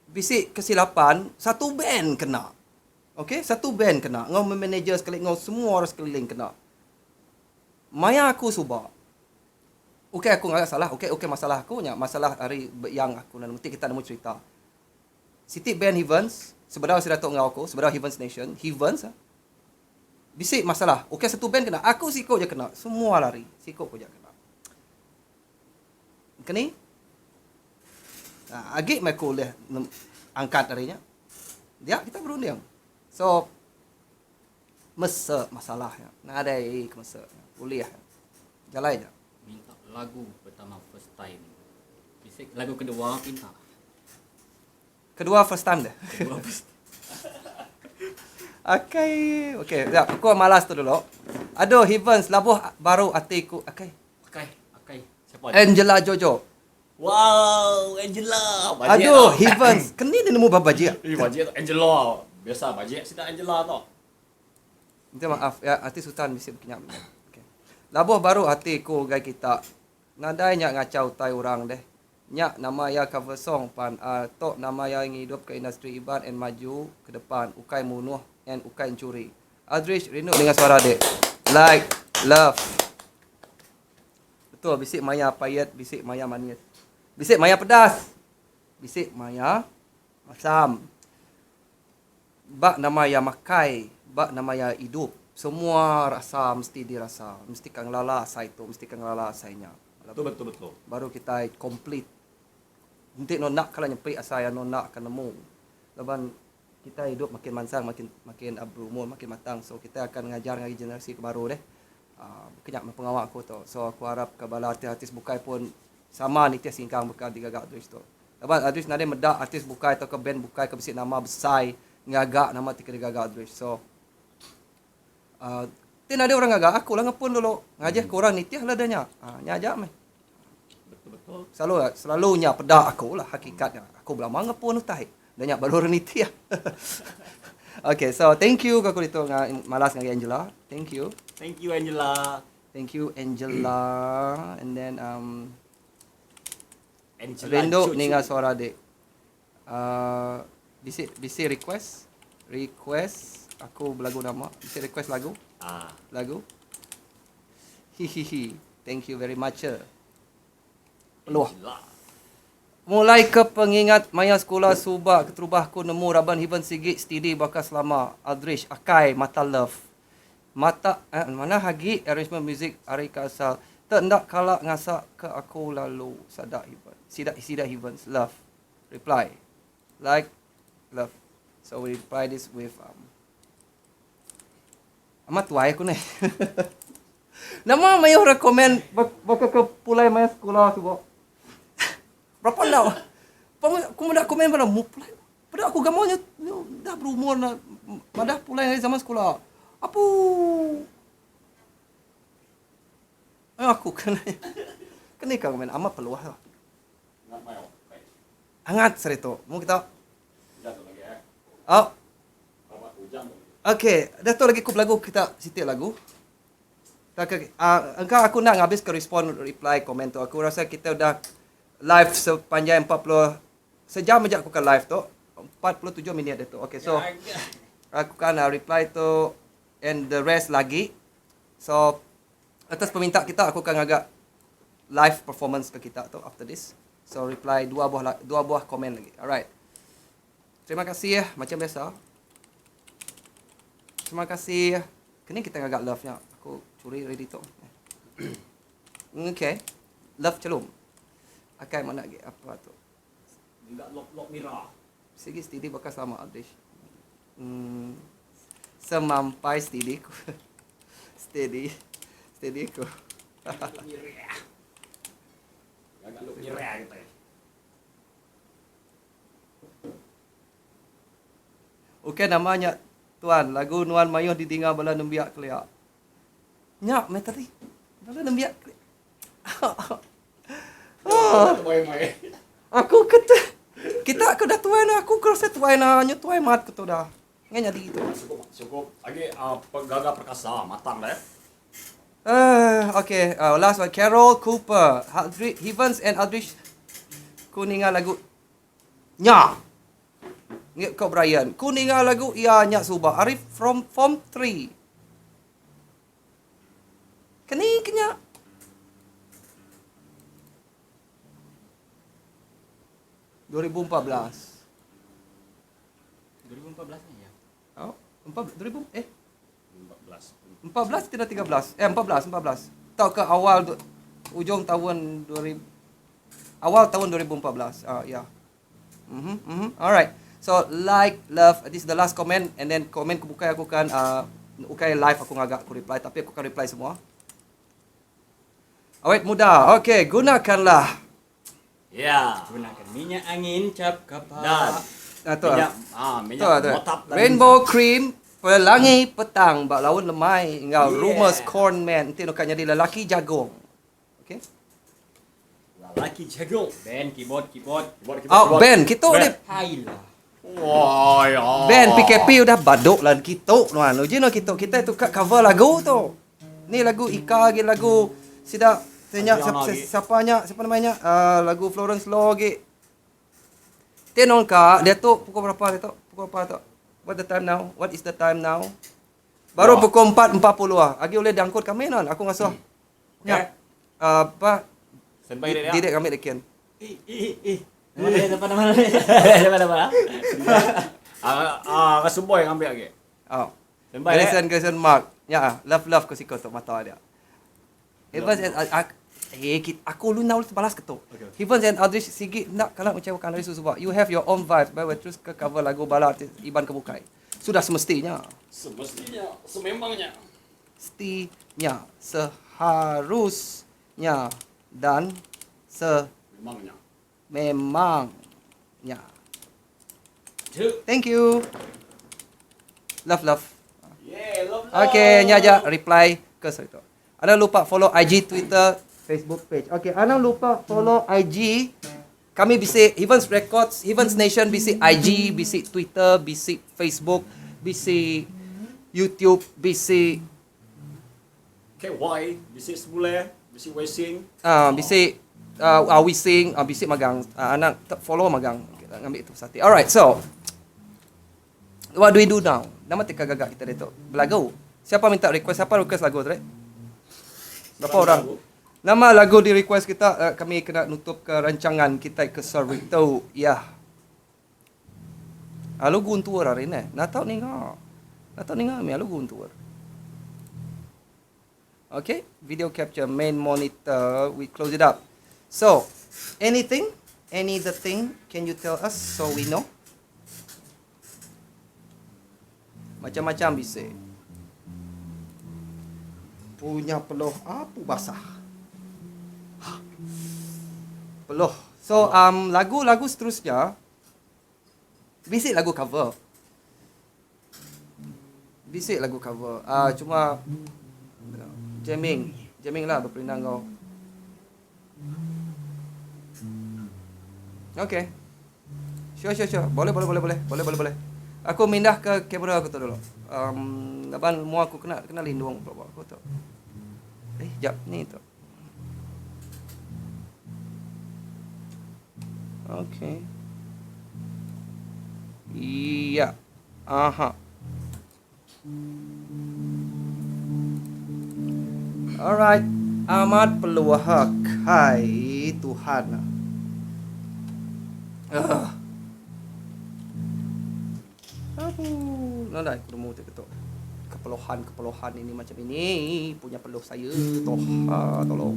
Speaker 5: bisi kesilapan satu band kena. Okay, satu band kena. Ngau manager sekali, ngau semua orang sekeliling kena. Maya aku suba. Okay, aku nggak salah. Okay, okay masalah aku nya masalah hari yang aku nanti kita nemu cerita. Siti band Heavens, sebedau si datuk ngau aku, sebedau Heavens Nation, Heavens ah. Bisi masalah. Okay, satu band kena. Aku siko je kena. Semua lari. Siko ko je kena. Keni? Ha, agi meh aku ulih angkat ari nya. Dia kita berunding. So mese masalah nya. Nadai ke mese. Ulih. Jalai ja.
Speaker 4: Minta lagu pertama first time. Bisi lagu kedua pinta.
Speaker 5: Kedua first time deh.
Speaker 4: Kedua first
Speaker 5: Akai. Okey, jap. Aku malas tu dulu. Aduh, Heavens, labuh baru ati ku. Akai.
Speaker 4: Akai, akai. Siapa?
Speaker 5: Angela Jojo.
Speaker 6: Wow, Angela. Bajet
Speaker 5: Aduh,
Speaker 6: tau.
Speaker 5: Heavens. Keni dia nemu ba bajik.
Speaker 6: Eh, bajet tu Angela. Biasa bajet sida Angela tu.
Speaker 5: Minta maaf ya, ati sultan bisi bekinyap. Okey. Labuh baru ati ku gai kita. Nadai nya ngachau utai orang deh. Nya nama iya cover song pan a tok nama iya ngidup ke industri Iban and maju ke depan ukai munuh and ukai enchuri. Aldrich rindu ninga suara dek. Like love. Betul bisi maya payet bisi maya manis. Bisi maya pedas. Bisi maya masam. Ba nama iya makai ba nama iya idup. Semua rasa mesti dirasa. Mesti ka ngelala asai tu mesti ka ngelala asai nya.
Speaker 6: Betul betul betul.
Speaker 5: Baru kitai complete. Enti no enda kala nyepi asai anu enda akan nemu. Laban kitai idup makin mansang makin makin berumur makin matang so kitai akan ngajar ngagai generasi ke baru deh. Aaa bukan nya meh pengawa aku tu. So aku arap ke bala artis-artis bukai pun sama nitih singkang baka digaga Aldrich tu. Laban Aldrich nadai meda artis bukai tauka band bukai ke bisi nama besai ngaga nama ti ke digaga Aldrich. So Uh, ti nadai orang ngaga aku lah ngepun dulu. Ngajih ke orang nitih lah dah nya. Ha, nya aja meh.
Speaker 6: Betul betul.
Speaker 5: Selalu selalu nya peda aku lah hakikatnya. Aku belama ngepun utai. Dah nya baru orang nitih. okay, so thank you ke aku ditu malas ngagai Angela. Thank you.
Speaker 6: Thank you Angela.
Speaker 5: Thank you Angela. And then um
Speaker 6: Angela
Speaker 5: rindu
Speaker 6: Jojo.
Speaker 5: ninga suara dik. Uh, bisi bisi request request aku belagu nama bisi request lagu
Speaker 6: ah
Speaker 5: lagu hihihi thank you very much eh. Peluh. Mulai ke pengingat maya sekula suba keterubah ku nemu raban Heaven sigi stidi baka selama Aldrich akai mata love mata eh, manah agi arrangement music ari ke asal te enda kala ngasa ke aku lalu sada Heaven sida sida Heavens love Reply. Like. Love. So we reply this with um, Amat tuai aku neh. Nama mayuh orang komen baka ke pulai maya sekula suba. Berapa enda. Aku meda komen bala mu pulai. Peda aku gamal nya dah berumur na madah pulai ari zaman sekula. Apuu. Eh aku kena kena ka komen amat peluh tu. Angat sehari tu. Mu kita. Oh. Okey, dah tu lagi ku belagu kita siti lagu. Tak ke uh, engka aku nak ngabis ke respon reply komen tu. Aku rasa kita udah live sepanjai 40 Sejam aja aku ke live tu. 47 minit ditu. Okay, so aku kan uh, reply tu and the rest lagi. So atas peminta kita aku akan ngaga live performance ke kita tu after this. So reply dua buah dua buah komen lagi. Alright. Terima kasih ya, macam biasa. Terima kasih. Kini kita ngaga love nya. Aku curi ready tu. Okay. Love celum. Akai mana lagi apa tu?
Speaker 6: Enggak lok lok mira.
Speaker 5: Sigi steady baka sama Aldrich. Hmm. Semampai steady ku. steady. Steady ku.
Speaker 6: Agak lok mira kita.
Speaker 5: Ukai nama nya tuan, lagu nuan mayuh didinga bala nembiak kelia. Nya meh tadi. Bala nembiak kelia. Oh. Aku ke tu. Kita ke dah tuai na, aku ke rasa tuai na, nyu tuai mat ke tu dah. Ngai nyadi tu.
Speaker 6: Cukup, cukup. Agi uh, pegaga perkasa matang dah.
Speaker 5: Uh, okay, uh, last one Carol Cooper, Aldrich, Heavens and Aldrich. Ku ninga lagu Nya. Ngi ko Brian. Ku ninga lagu iya nya suba. Arif from form 3. Keni ke nya? 2014.
Speaker 4: 2014 ni ya.
Speaker 5: Oh, 4 2000 eh
Speaker 6: 14.
Speaker 5: 14 tidak 13. Eh 14 14. Tau ke awal du, ujung tahun 2000 awal tahun 2014. Ah uh, ya. Yeah. Mhm mhm. Alright. So like love this is the last comment and then comment ku bukai aku kan uh, ukai live aku ngaga aku reply tapi aku akan reply semua. Awet muda. Okey, gunakanlah.
Speaker 6: Ya.
Speaker 4: Gunakan minyak angin cap kapak.
Speaker 6: Dan
Speaker 5: Ah, tu
Speaker 6: minyak
Speaker 5: ah.
Speaker 6: ah minyak
Speaker 5: Tu ah, tu.
Speaker 6: motap dan
Speaker 5: Rainbow Cream Pelangi Petang ba laun lemai enggau
Speaker 6: Yeah.
Speaker 5: Rumors Corn Man enti nuka nyadi lelaki jagung. Okey.
Speaker 6: Lelaki jagung.
Speaker 4: Band keyboard keyboard.
Speaker 6: Keyboard, keyboard,
Speaker 5: Oh,
Speaker 6: keyboard.
Speaker 5: band kitu ni.
Speaker 6: Band.
Speaker 4: Hai lah.
Speaker 6: Wah, ya.
Speaker 5: Band PKP udah baduk lan kitu nuan. Uji no kitu kita tu kat cover lagu tu. Ni lagu Ika lagi lagu sida tanya
Speaker 6: Adriana
Speaker 5: siapa,
Speaker 6: lagi.
Speaker 5: siapa nya siapa namanya uh, lagu Florence Law lagi. Tenon ka dia tu pukul berapa dia tu? Pukul berapa tu? What the time now? What is the time now? Baru
Speaker 6: Wah.
Speaker 5: pukul 4.40 ah. Agi boleh diangkut kami non. Aku ngasuh. Ya. Uh, apa?
Speaker 6: Standby dia.
Speaker 5: Didik kami dekin.
Speaker 4: Eh eh eh. Nama dia siapa nama dia? Nama nama.
Speaker 6: Ah, ah, ngasuh boy ngambil lagi.
Speaker 5: Oh.
Speaker 6: Standby dia.
Speaker 5: Grayson Grayson Mark. Ya, ah, love love ke siko tu mata dia. Evans and uh, eh kit, aku lu nak balas ke tu.
Speaker 6: Okay.
Speaker 5: Evans and Aldrich sigi nak kalau mengecewakan dari sebab you have your own vibes by terus ke cover lagu bala artis Iban Kebukai. Sudah semestinya.
Speaker 6: Semestinya, sememangnya.
Speaker 5: Mestinya, seharusnya dan
Speaker 6: Memangnya.
Speaker 5: sememangnya.
Speaker 6: Two.
Speaker 5: Thank you. Love love.
Speaker 6: Yeah, love love.
Speaker 5: Okay, ni aja reply ke itu. Anda lupa follow IG, Twitter, Facebook page. Okay, anda lupa follow IG. Kami bisi Evans Records, Evans Nation bisi IG, bisi Twitter, bisi Facebook, bisi YouTube, bisi
Speaker 6: KY, bisi sebule, bisi wesing.
Speaker 5: uh, bisi uh, Wising, uh, bisi magang. Uh, anak follow magang. Okay, ngambil itu satu. Alright, so what do we do now? Nama tika gagak kita ditu. Belagu. Siapa minta request? Siapa request lagu tu? Berapa orang?
Speaker 6: Lagu?
Speaker 5: Nama lagu di request kita uh, kami kena nutup ke rancangan kita ke Sarito. Ya. Alu guntur hari ni. Nak tahu ni ngah. Nak tahu ni ngah mi alu guntur. Okay, video capture main monitor. We close it up. So, anything, any the thing, can you tell us so we know? Macam-macam bisa. Punya peluh apa basah. Peluh. So, um, lagu-lagu seterusnya. Bisi lagu cover. Bisi lagu cover. Ah cuma jamming, jamming lah beperindang enggau. Okay. Sure sure sure. Boleh boleh boleh boleh. Boleh boleh boleh. Aku mindah ke kamera aku tu dulu. Um, laban mua aku kena kena lindung pula aku tu. Eh, jap ni tu. Okay. Iya. Aha. Alright. Amat peluah kai Tuhan. Ah. Aduh, nadai aku nemu ti ketu. Kepeluhan-kepeluhan ini macam ini punya peluh saya. Toha, tolong.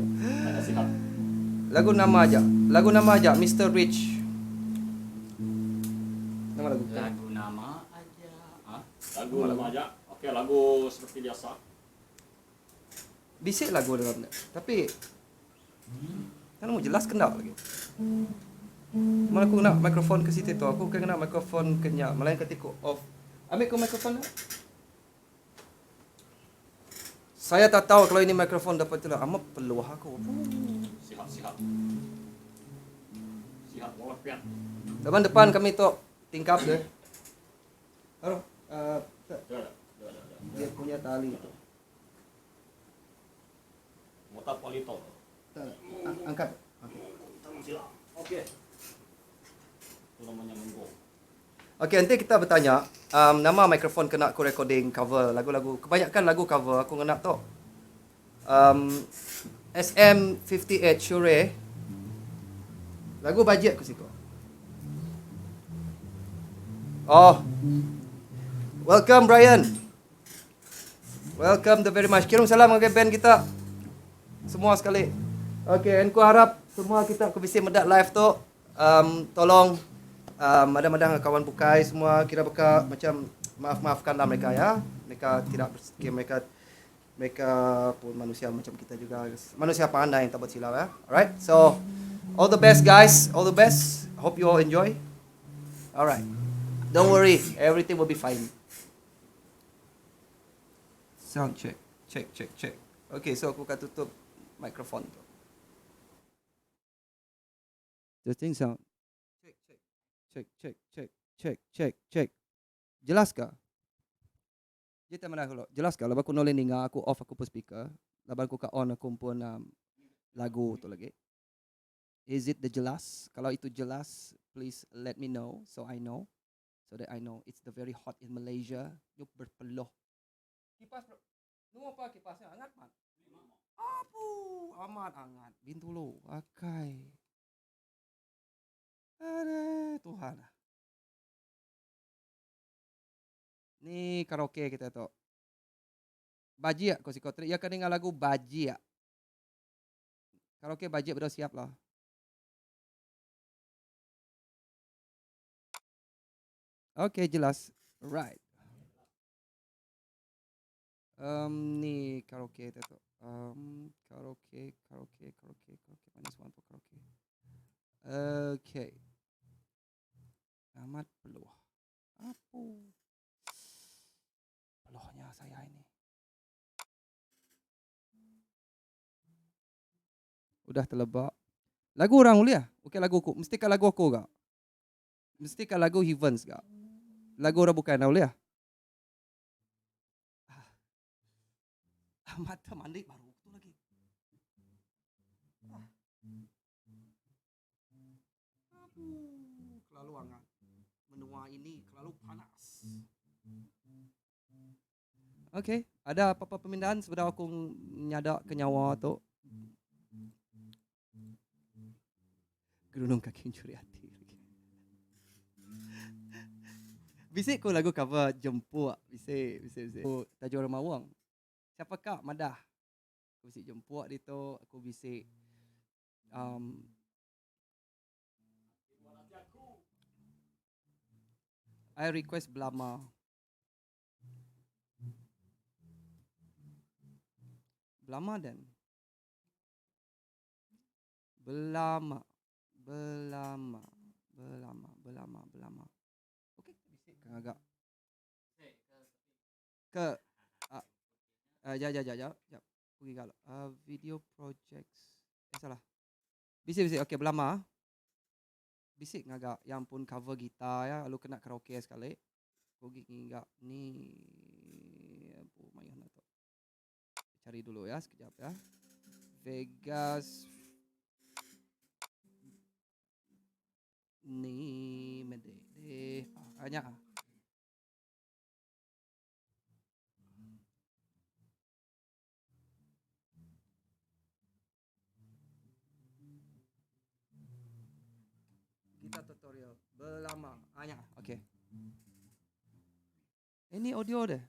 Speaker 5: Lagu nama aja. Lagu nama aja Mr. Rich. Nama lagu.
Speaker 4: Lagu nama aja. Ha?
Speaker 6: Lagu nama aja. Okey, lagu seperti biasa.
Speaker 5: Bisik lagu dalam ni. Tapi kan mau jelas kena lagi. Mana aku nak mikrofon ke situ tu. Aku kena mikrofon ke nya. Melainkan ketika off. Ambil ke mikrofon lah. Saya tak tahu kalau ini mikrofon dapat tu lah. Amat peluh aku.
Speaker 6: Sihat, sihat. Sihat walafiat.
Speaker 5: Depan depan kami tu tingkap dia. Aduh, uh, dia punya tali tu.
Speaker 6: Mota polito.
Speaker 5: Tak, angkat. Okey.
Speaker 6: Okey. Itu namanya menggo.
Speaker 5: Okey, nanti kita bertanya, um, nama mikrofon kena aku recording cover lagu-lagu. Kebanyakan lagu cover aku kena tu. Um, SM58 Shure. Lagu bajet aku siko. Oh. Welcome Brian. Welcome the very much. Kirim salam ke band kita. Semua sekali. Okay, and ku harap semua kita aku bisi medak live tu. Um, tolong um, madang-madang kawan bukai semua kira beka macam maaf-maafkanlah mereka ya. Mereka tidak okay, mereka mereka pun manusia macam kita juga. Manusia pandai yang tak buat silap ya. Alright. So all the best guys, all the best. Hope you all enjoy. Alright. Don't worry, everything will be fine. Sound check. Check, check, check. Okay, so aku akan tutup mikrofon tu. Testing sound. Check, check. Check, check, check, check, check, check. Jelas kah? Dia tak mana kalau. Jelas kah? Lepas aku noleh ninga, aku off aku pun speaker. Lepas aku ka on aku pun um, lagu tu lagi. Is it the jelas? Kalau itu jelas, please let me know so I know. So that I know it's the very hot in Malaysia. You berpeluh. Kipas bro. Nu apa kipasnya? Hangat man? Apu, amat hangat. Bintulu, akai. Ada Tuhan. Ni karaoke kita tu. Bajik kau si kau Ya kan dengar lagu Bajik. Karaoke Bajik dah siap lah. Okay, jelas. Right. Um, ni karaoke kita tu. Um, karaoke, karaoke, karaoke, karaoke. Minus one for karaoke. Okay. Amat peluh. Apa? Peluhnya saya ini. Udah terlebak. Lagu orang boleh ah? Okey lagu aku. Mesti kan lagu aku gak? Mesti kan lagu Heavens gak? Lagu orang bukan boleh ah? Ah. Mata mandi baru tu lagi. Ah. Aduh, terlalu hangat. Menua ini terlalu panas. Okey, ada apa-apa permintaan sebelum aku nyadak ke nyawa tu? Gerunung kaki curi hati. Bisik ku lagu cover jemput. Bisik, bisik, bisik. Oh, tajuk orang mawang. Siapa kak? Madah. Aku bisik jemput dia tu. Aku bisik um, I request Blama. Blama dan Belama. Belama. Belama. Belama. Belama. ke ngaga. Ke uh, uh, jap jap jap jap. Jap. Aku ngiga lo. Uh, video projects. Eh salah. Bisi bisi okey belama. Bisi ngaga yang pun cover gitar ya lalu kena karaoke sekali. Aku gi ngiga ni apu mayuh na tu. Cari dulu ya sekejap ya. Vegas ni mede de ah nya ah. Kita tutorial belama. Ah nya. Okey. Ini audio deh.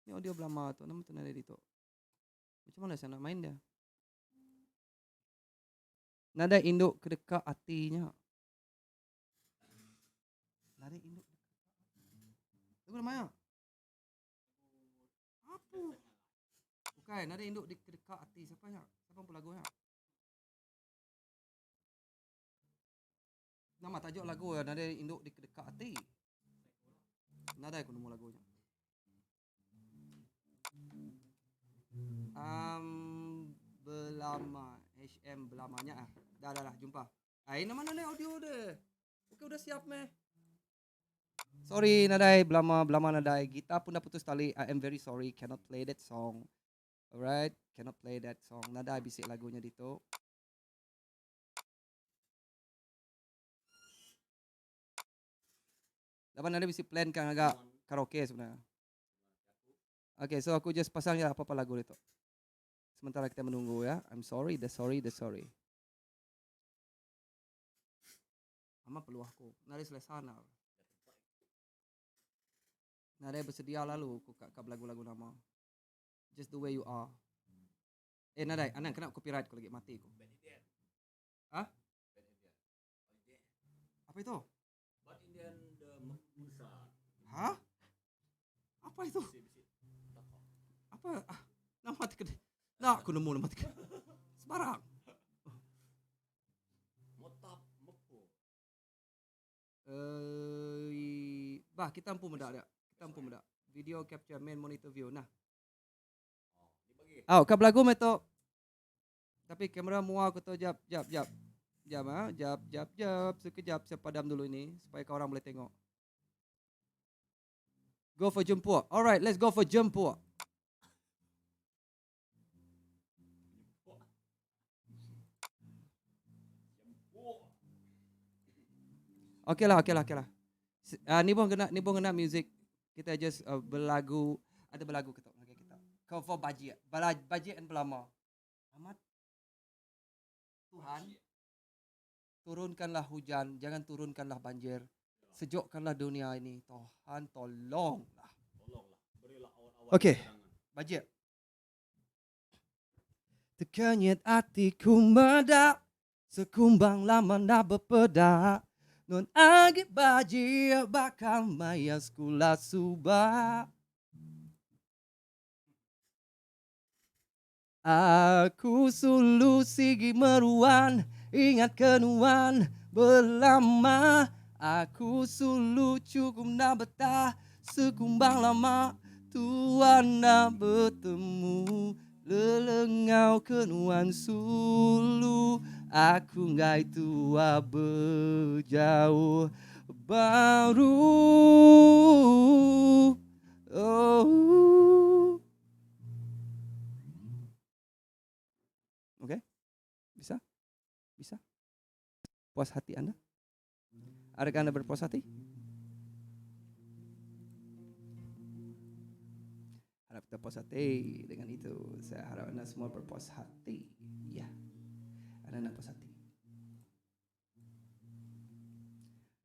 Speaker 5: Ni audio belama tu. Nama tu nada ditu. Macam mana saya nak main dia? Nadai indu ke deka ati nya. Nadai indu ke deka ati. Lagu nama nya? Apa? Bukan, nadai indu ke deka ati siapa nya? Siapa empu lagu nya? Nama tajuk lagu ya nadai indu di kedeka ati. Nadai aku nemu lagu nya. Um, belama HM belama nya ah. Dah dah dah jumpa. Ai nama mana audio deh. Okey udah siap meh. Sorry nadai belama belama nadai gitar pun dah putus tali. I am very sorry cannot play that song. Alright, cannot play that song. Nadai bisi lagunya ditu. Laban ada bisi plan kan agak karaoke sebenarnya. Okay, so aku just pasang ya apa-apa lagu itu. Sementara kita menunggu ya. I'm sorry, the sorry, the sorry. Ama perlu aku. Nari selesa nak. Nari bersedia lalu aku kat, kat lagu-lagu nama. Just the way you are. Eh nadai, anang kena copyright aku lagi mati aku. Hah? Apa itu?
Speaker 6: But Indian the Musa.
Speaker 5: Hah? Apa itu? Apa? Ah, nama terkena. Nak aku nemu nama terkena. Sebarang.
Speaker 6: Motap mepu.
Speaker 5: Uh, bah, kita empu mendak dia. Kita empu mendak. Video capture main monitor view. Nah. Oh, kau belagu meto. Tapi kamera mua aku tu jap jap jap. Jap ah, jap jap jap. Sekejap saya padam dulu ini supaya kau orang boleh tengok. Go for jemput. Alright, let's go for jemput. Okey lah, okey lah, okey lah. Uh, ni pun kena ni pun kena music. Kita just uh, berlagu, ada berlagu ketuk okay, kita. Cover bajet, bala bajet and belama. Amat Tuhan, turunkanlah hujan, jangan turunkanlah banjir. Sejukkanlah dunia ini. Tuhan tolonglah.
Speaker 6: Tolonglah, berilah awan-awan.
Speaker 5: Okey. Bajet. Terkenyit hatiku medak Sekumbang lama nak berpedak Nun agi baji bakal maya sekolah subak Aku sulu sigi meruan Ingat kenuan belama Aku sulu cukup nak betah Sekumbang lama Tuan nak bertemu Lelengau kenuan sulu Aku ngai tua berjauh Baru Oh Okey? Bisa? Bisa? Puas hati anda? Adakah anda berpuas hati? Harap kita puas hati dengan itu. Saya harap anda semua berpuas hati. Ya. Anda nak puas hati.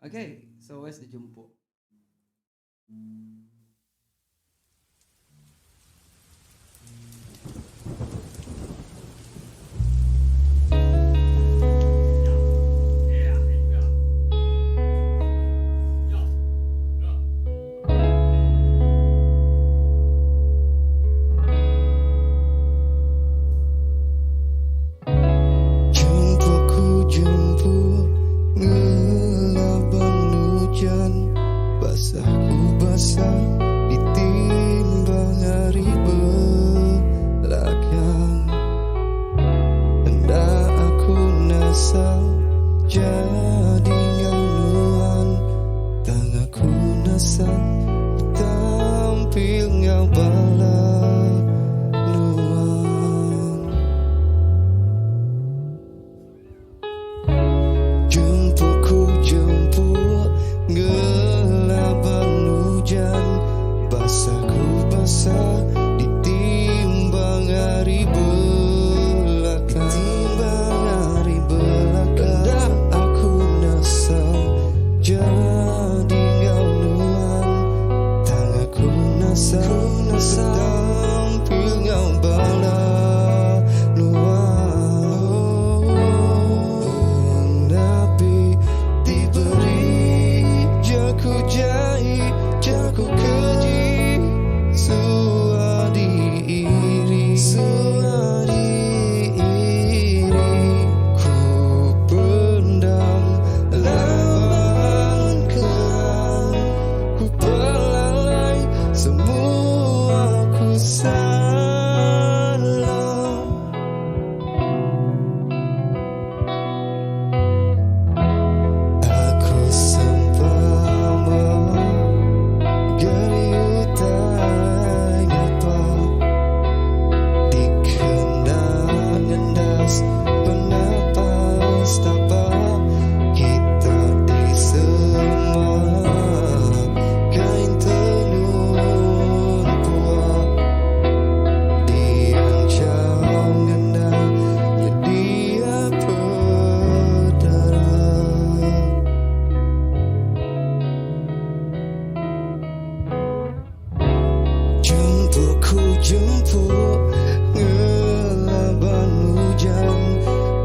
Speaker 5: Okay, so where's the jemput?
Speaker 3: Jumpa ku jumpa ngelaban hujan basah ku. belakang Enda aku nesal jadi enggau nuan Tang aku nesal betampil enggau bala nuan. Jemput ku jemput ngelaban ujan Basah ku basah ditimbang ari belakang Ditimbang ari belakang Enda aku nesal jadi enggau nuan Tang aku nesal betampil enggau bala nuan Nabi diberi jaku jai jaku keji Suah diiri Suah diiri Ku pendam laban keran Ku pelalai semua ku salah. Aku sempama gari utai ngapa Dikena ngendas penapas tapa Kita disema kain tenun pua Dianchau ngena nyedia pedara. Jemput ku jemput ngelaban ujan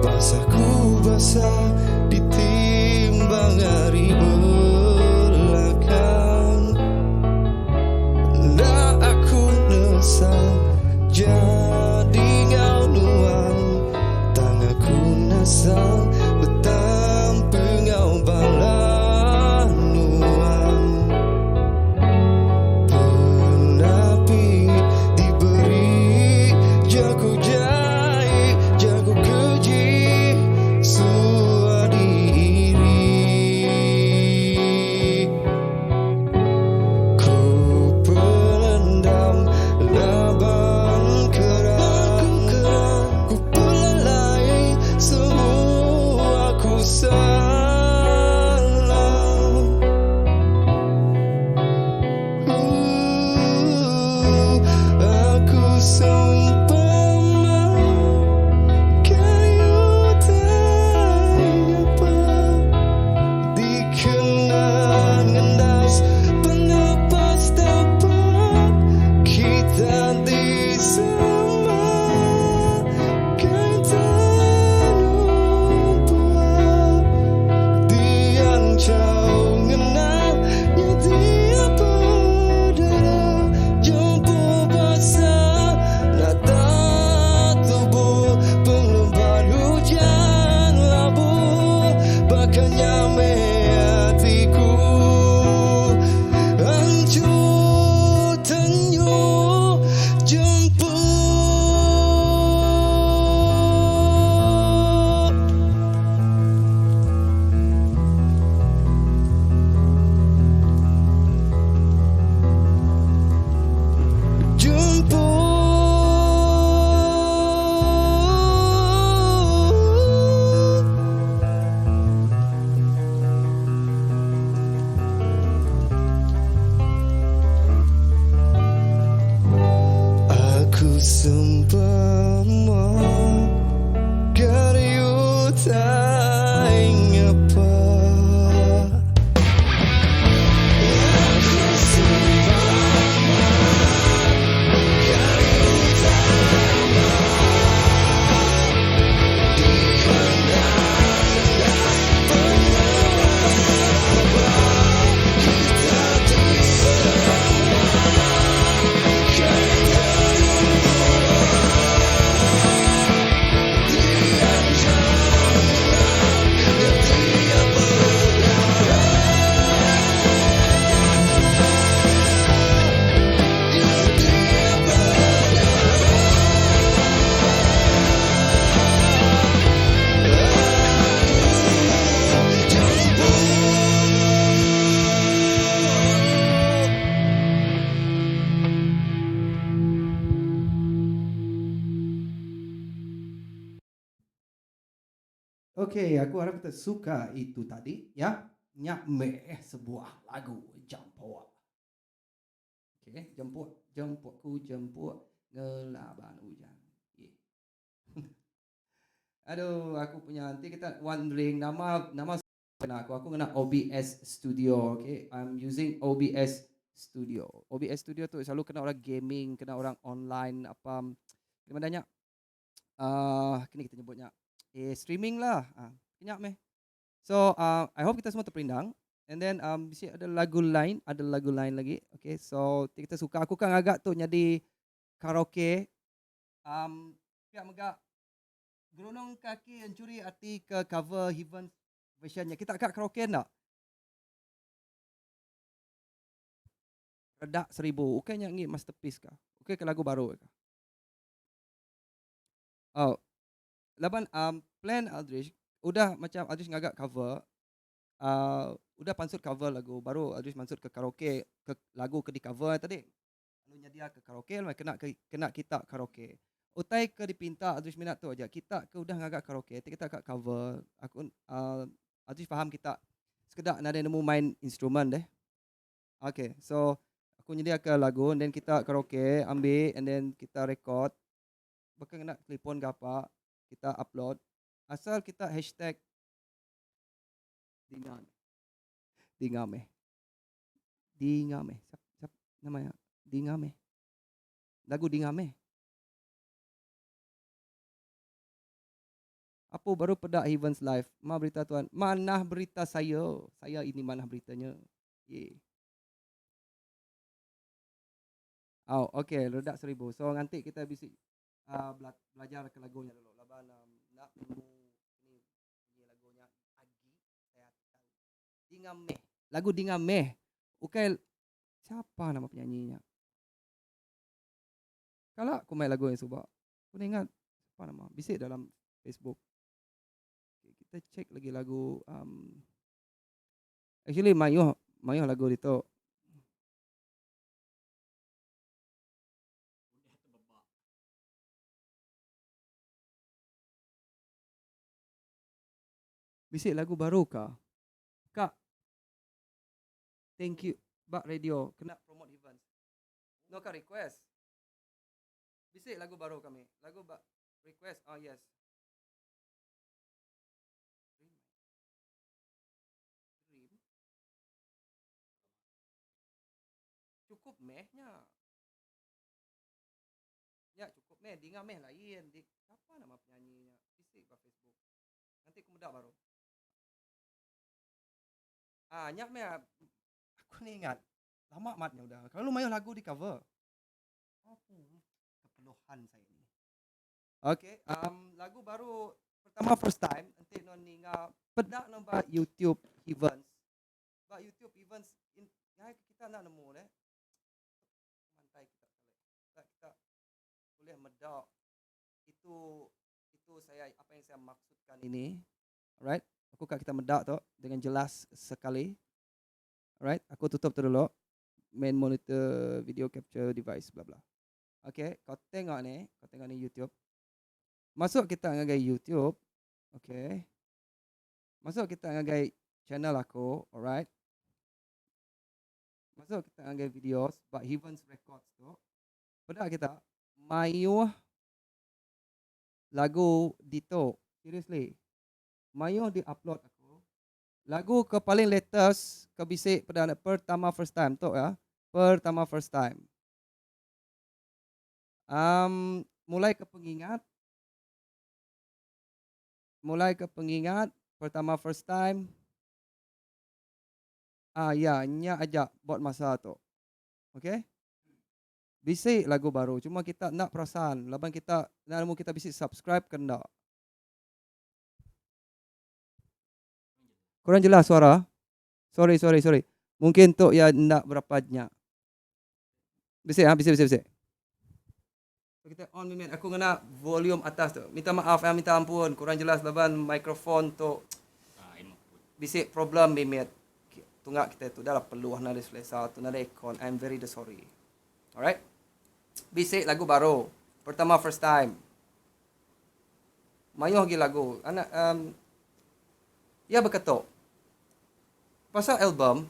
Speaker 3: Basah ku basah ditimbang ari belakang Enda aku nesal jadi enggau nuan Tang aku nesal betampi enggau bala nuan Penapi diberi jaku jai jaku keji Suah diiri Ku pelendam laban keran Ku pelalai semua ku salah Aku sempama kayu tai ngapa Dikena ngendas penapas tapa Kita disema kain tenun pua Dianchau ngena nyedia pedara Jemput basah nata tubuh Pengelebat hujan labuh Baka nya meh atiku Anchur tenyuh jemput. Jemput. Aku sempama gari utai ngapa. Aku sempama gari utai ngapa. Dikena ngendas penapas tapa Kita disema kain tenun pua.
Speaker 2: Okey, aku harap kita suka itu tadi ya. Nya meh sebuah lagu Jampuk. Okey, jemput, jemput ku jemput ngelaban ujan. Yeah. Aduh, aku punya nanti kita wondering nama nama kena aku aku ngena OBS Studio, okay? I'm using OBS Studio. OBS Studio tu selalu kena orang gaming, kena orang online apa kena banyak uh, kini kita nyebutnya eh streaming lah. Ah, kenyak meh. So I hope kita semua terperindang. And then um, bisi ada lagu lain, ada lagu lain lagi. Okay, so kita suka aku kan agak tu jadi karaoke. Um, pihak mega Gerunung Kaki Encuri Ati ke cover Heaven versionnya. Kita kat karaoke tak? Redak Seribu. Ukai nya ngi masterpiece ka. Ukai ke lagu baru ka. Oh. Laban um, plan Aldrich udah macam Aldrich ngaga cover uh, udah pansut cover lagu baru Aldrich mansut ke karaoke ke lagu ke di cover tadi. Lalu nyedia ke karaoke lalu kena ke, kena kita karaoke. Utai ke dipinta Aldrich minat tu aja. Kita ke udah ngaga karaoke, ti kita ka cover. Aku uh, Aldrich faham kita sekeda nadai nemu main instrumen deh. Okay, so aku nyediaka lagu and then kita karaoke ambil and then kita record. Baka ngena telefon ke apa, kita upload. Asal kita hashtag dinga dinga meh. Dinga meh. Siap, siap nama ya? Dinga meh. Lagu Dinga meh. Apa baru peda Heavens Live. Ma berita tuan. Manah berita saya. Saya ini manah beritanya. Yeah. Oh, okay, redak seribu. So nganti kita bisi uh, belajar ke lagunya dulu. Laban um, nak nemu ni bunyi lagunya agi saya tahu. Dinga meh. Lagu Dinga meh. Ukai siapa nama penyanyinya? Kala aku main lagu yang suba. Aku ingat siapa nama. Bisi dalam Facebook. Okay, kita check lagi lagu um, actually mayuh mayuh lagu ditu. Bisi lagu baru ka? Kak. Thank you. Bak radio kena promote event. No ka request. Bisi lagu baru kami. Lagu ba request. Oh yes. Dream. Cukup meh nya. Nya cukup meh. Dinga meh lain. Di, siapa nama penyanyinya? Bisi ba Facebook. Nanti aku meda baru. Ah, nya meh aku ni ingat. Lama mat nya udah. Kalau mayuh lagu di cover. Apa keperluan saya ni. Okay, um, lagu baru pertama first time enti non ninga peda non ba YouTube Evans. Ba YouTube Evans in, ya kita nak nemu leh. Mantai kita sekali. Tak kita boleh meda itu itu saya apa yang saya maksudkan ini. Alright, aku kat kita meda tu dengan jelas sekali. Alright, aku tutup tu dulu. Main monitor video capture device bla bla. Okay, kau tengok ni, kau tengok ni YouTube. Masuk kita ngagai YouTube. Okay. Masuk kita ngagai channel aku, alright. Masuk kita ngagai videos but Heavens Records tu. Peda kita mayuh lagu ditu. Seriously. Mayuh di upload aku. Lagu ke paling latest ke bisi peda pertama first time tu ya. Pertama first time. Um, mulai ke pengingat. Mulai ke pengingat pertama first time. Ah ya, nya aja buat masa tu. Okay? Bisi lagu baru, cuma kita nak perasan laban kita nak nemu kita bisi subscribe ke enda. Kurang jelas suara. Sorry, sorry, sorry. Mungkin tu ya enda berapa nya. Bisi ah, bisi bisi bisi. Kita on mimit aku ngena volume atas tu. Minta maaf ya, minta ampun kurang jelas laban mikrofon tu bisi problem mimit. Tunga kita tu dah lah peluh nadai selesa tu nadai aircon. I'm very the sorry. Alright. Bisi lagu baru. Pertama first time. Mayuh agi lagu. Anak um,
Speaker 5: Iya beketu. Pasal album,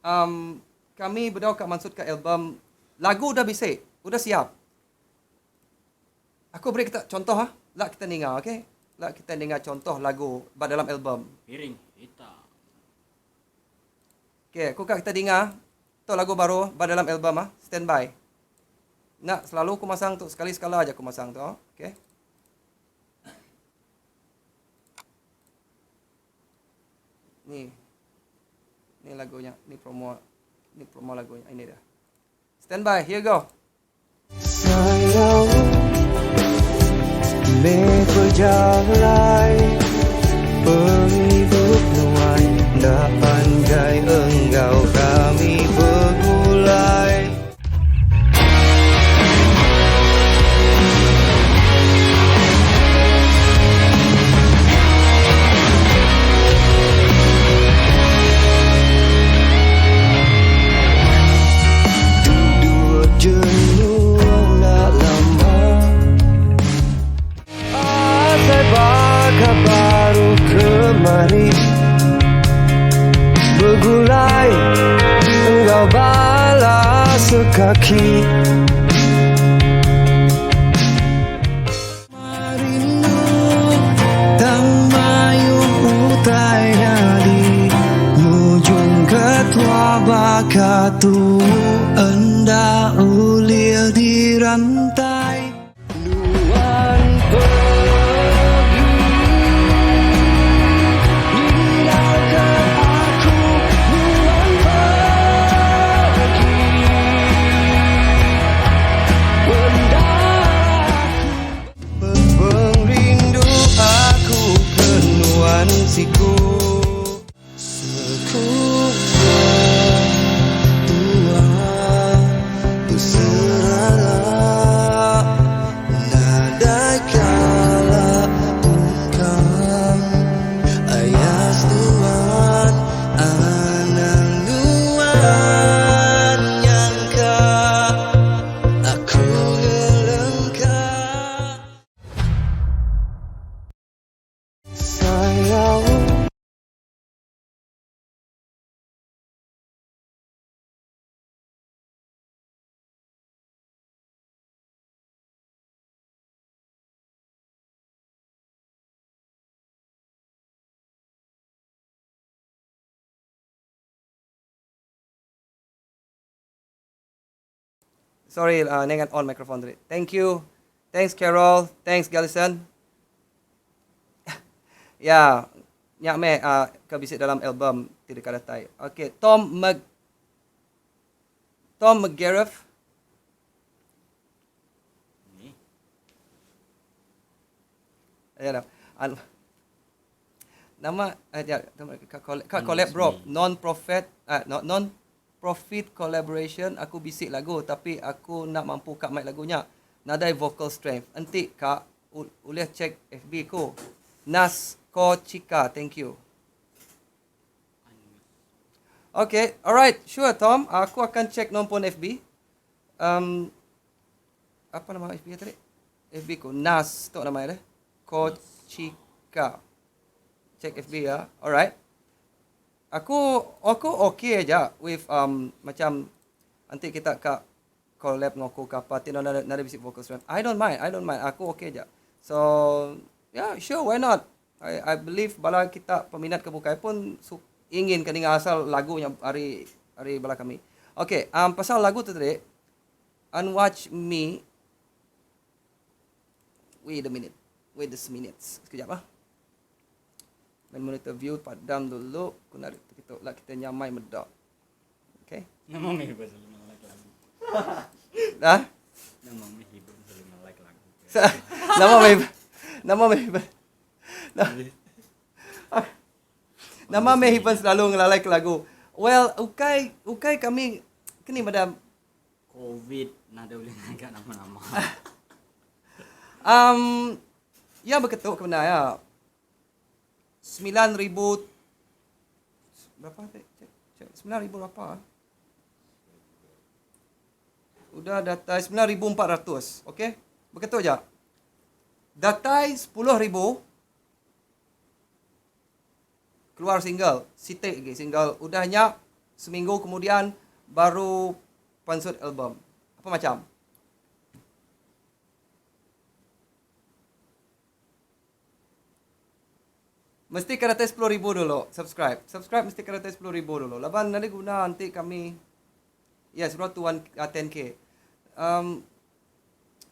Speaker 5: um, kami bedau ka mansutka album, lagu udah bisi, udah siap. Aku beri kita contoh ah, lak kita ninga okey. Lak kita ninga contoh lagu ba dalam album.
Speaker 4: Piring hitam.
Speaker 5: Okey, aku ka kita dinga tu lagu baru ba dalam album ah, stand by. Nak selalu aku masang tu sekali sekala aja aku masang tu, okey. Ni. Ni lagunya, ni promo ni promo lagunya. Ini dia. Stand by, here go.
Speaker 3: Sayau Me berjalai Penghidup nuai Nda pandai enggau kami begulai. Duduk jenuh enda lama. Asai baka baru kemari. Begulai enggau bala sekaki. Rindu tang mayuh utai nyadi ngujung ketua baka tu enda ulih dirantai. Nuan pegi ninggalka aku nuan pegi bendar aku pengrindu aku ke nuan siku sekutu tua beserara nadai kala ungkam ayas nuan anang nuan nyangka aku ngelengka. Sayau.
Speaker 5: Sorry, uh, nengan on microphone tadi. Thank you. Thanks Carol. Thanks Galison. ya, nyak meh uh, ke bisi dalam album ti deka datai. Okay, Tom Mc Tom McGareth.
Speaker 4: Ni.
Speaker 5: Ya dah. An nama eh, ya, ka collab, ka collab bro, non profit uh, non non profit collaboration aku bisi lagu tapi aku nak mampu kak mic lagunya. Nadai vocal strength. Enti kak ulih check FB ku. Nas Ko Chika, thank you. Okay, alright, sure Tom. Aku akan check nombor FB. Um, apa nama FB tadi? FB ku Nas, tu nama dia. Ko Chika. Check FB ya. Alright. Aku aku okay aja with um macam nanti kita kak collab ngoku ke apa ti nada nada bisi vocal strength. I don't mind, I don't mind. Aku okay aja. So, yeah, sure, why not? I I believe bala kita peminat ke bukai pun su, ingin ke ninga asal lagunya ari ari bala kami. Okay, um, pasal lagu tu tadi, Unwatch Me. Wait a minute. Wait a minute. Sekejap ah. Main monitor view padam dulu. Aku nak kita lah kita nyamai medak. Okay.
Speaker 4: Nama meh pasal like lagu.
Speaker 5: Dah?
Speaker 4: Nama meh hibur pasal like lagu.
Speaker 5: Nama meh nama meh Nama meh Ivan selalu ngelalai ke lagu. Well, ukai ukai kami kini madam
Speaker 4: Covid nada boleh ngagak nama-nama.
Speaker 5: Um, ya berketuk ke benar ya. 9000 berapa tadi? Cek, cek. 9000 berapa? Udah datai 9400, okey? Berketuk je. Datai 10000. Keluar single, siti agi single. Udah nya seminggu kemudian baru pansut album. Apa macam? Mesti ke datai 10,000 dulu subscribe. Subscribe mesti ke datai 10,000 dulu. Laban nadai guna enti kami Yes, road to 1 uh, 10k. Um,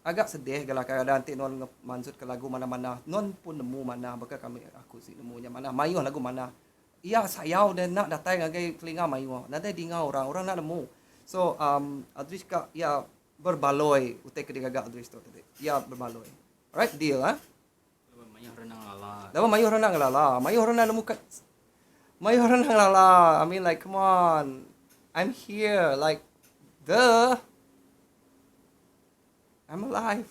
Speaker 5: agak sedih ga lah kadang enti nuan mansut ke lagu manah-manah. Nuan pun nemu manah baka kami aku si nemu nya manah. Mayuh lagu manah. Iya sayau deh enda datai ngagai telinga mayuh. Nadai dinga orang, orang enda nemu. So um Aldrich ka iya berbaloi utai ke digaga Aldrich tu tadi. Iya berbaloi. Alright, deal ah.
Speaker 4: Laban mayuh renang ngelala.
Speaker 5: Laban mayuh renang ngelala. Mayuh renang nemu kat mayuh renang ngelala. I mean like come on. I'm here like the I'm alive.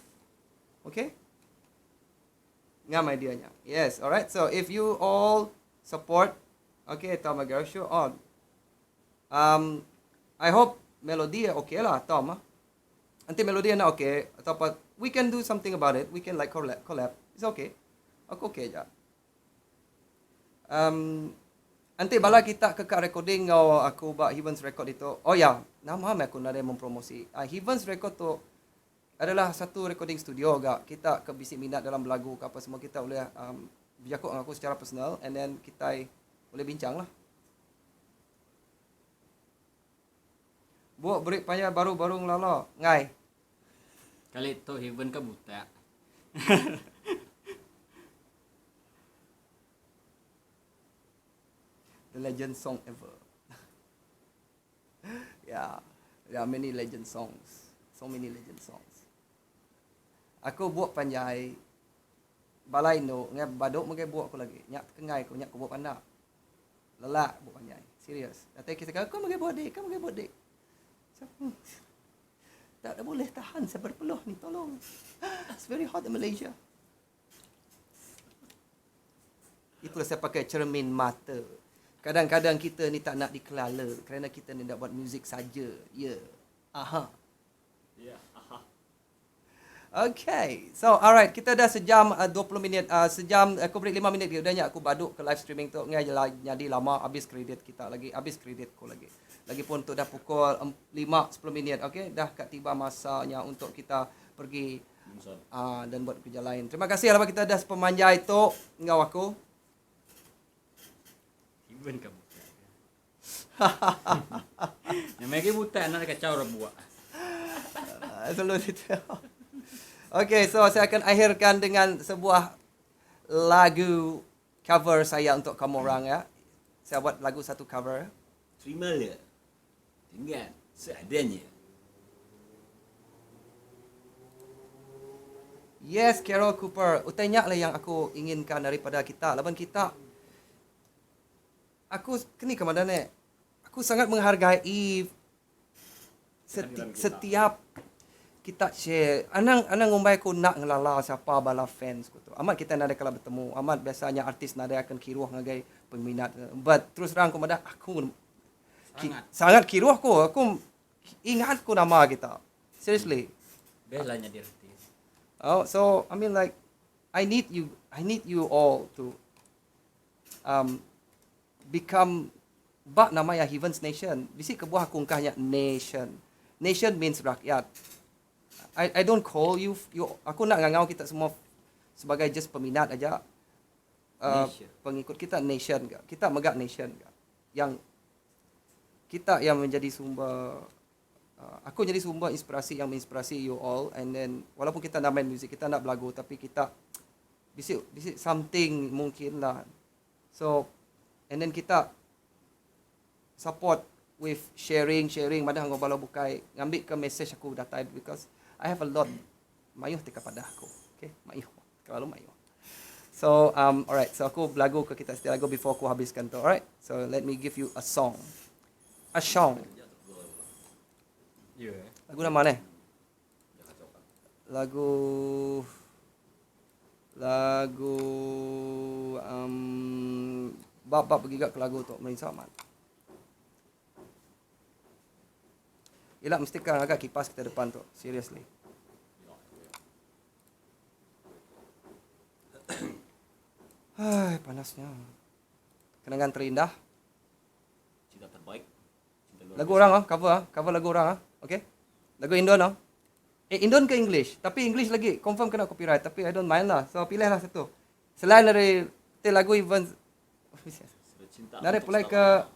Speaker 5: Okay? Ngam idea nya. Yes, alright. So if you all support okay Tom Agar show on. Um I hope melody okay lah Tom ah. Enti melody enda okay atau apa, we can do something about it, we can like collab, collab. It's okay. Aku okay aja. Um, enti bala kita ke ka recording enggau aku ba Heavens Record ditu, oh ya, nama meh aku nadai mempromosi. Uh, Heavens Record tu adalah satu recording studio ga. Kita ke bisi minat dalam belagu ke apa semua kita ulih um, bejaku enggau aku secara personal and then kitai boleh bincang lah. Buk beri paya baru baru ngelala. Ngai.
Speaker 4: Kali tu heaven ka butak.
Speaker 5: The legend song ever. yeah, there are many legend songs. So many legend songs. Aku buk panjai bala indu ngai badu megai buk aku lagi. Nya tekengai ku nya ku buk pandak. Lelak buk panjai. Serius. Datai kita kau kau magai body, kau magai body. So, tak boleh tahan saya berpeluh ni tolong. It's very hot in Malaysia. Itulah saya pakai cermin mata. Kadang-kadang kita ni tak nak dikelala kerana kita ni nak buat muzik saja. Ya. Yeah. Aha.
Speaker 4: Ya, yeah. aha.
Speaker 5: Okay. So, alright. Kita dah sejam uh, 20 minit. Uh, sejam, aku break 5 minit. Udah nya aku baduk ke live streaming tu. Ngai jadi lama. Habis kredit kita lagi. Habis kredit ku lagi. Lagipun tu dah pukul 5, 10 minit. Okay. Dah kat tiba masanya untuk kita pergi uh, dan buat kerja lain. Terima kasih lah kita dah sepemanjai tu enggau aku.
Speaker 4: Even ke buta. Yang lagi buta nak kacau orang buat.
Speaker 5: Selalu itu. Okay, so saya akan akhirkan dengan sebuah lagu cover saya untuk kamu orang ya. Saya buat lagu satu cover.
Speaker 6: Terimalah dengan seadanya.
Speaker 5: Yes, Carol Cooper. Utai nya lah yang aku inginkan daripada kita. Laban kita aku keni ke madah ne. Aku sangat menghargai seti, setiap kita share. Anang anang ngumbai aku nak ngelala siapa bala fans ku tu. Amat kita nadai kala betemu. Amat biasanya artis nadai akan kiruh ngagai peminat. But terus terang aku madah aku ki,
Speaker 4: Sangat.
Speaker 5: sangat kiruh aku. Aku ingat ku nama kita. Seriously.
Speaker 4: Best lah jadi artis.
Speaker 5: Oh, so I mean like I need you I need you all to um become ba nama ya Heavens Nation. Bisi kebuah aku ungkah nya nation. Nation means rakyat. I I don't call you you aku nak ngangau kita semua sebagai just peminat aja.
Speaker 4: Nation.
Speaker 5: Pengikut kita nation ga. Kita mega nation ga. Yang kita yang menjadi sumber aku jadi sumber inspirasi yang menginspirasi you all and then walaupun kita nak main music, kita nak berlagu tapi kita bisi bisi something mungkin lah. So and then kita support with sharing sharing madah enggau bala bukai ngambi ke message aku datai because I have a lot mayuh ti kepadah aku. Okay, mayuh. Terlalu mayuh. So um alright, so aku belagu ke kita setiap lagu before aku habiskan tu. Alright. So let me give you a song. A song.
Speaker 4: Ya. Yeah.
Speaker 5: Lagu nama ni? Lagu lagu um, bab-bab pergi ke lagu tu merinsa amat. Yelah mesti kan agak kipas kita depan tu. Seriously. Hai, panasnya. Kenangan Terindah.
Speaker 6: Cinta terbaik. Cinta luar
Speaker 5: Lagu orang ah, cover ah, cover lagu orang ah. Okay. Lagu Indon ah. Eh Indon ke English? Tapi English lagi confirm kena copyright tapi I don't mind lah. So pilihlah satu. Selain dari te lagu even
Speaker 6: Sudah cinta.
Speaker 5: Narik
Speaker 6: untuk
Speaker 5: pulai ke
Speaker 6: selama-lamanya.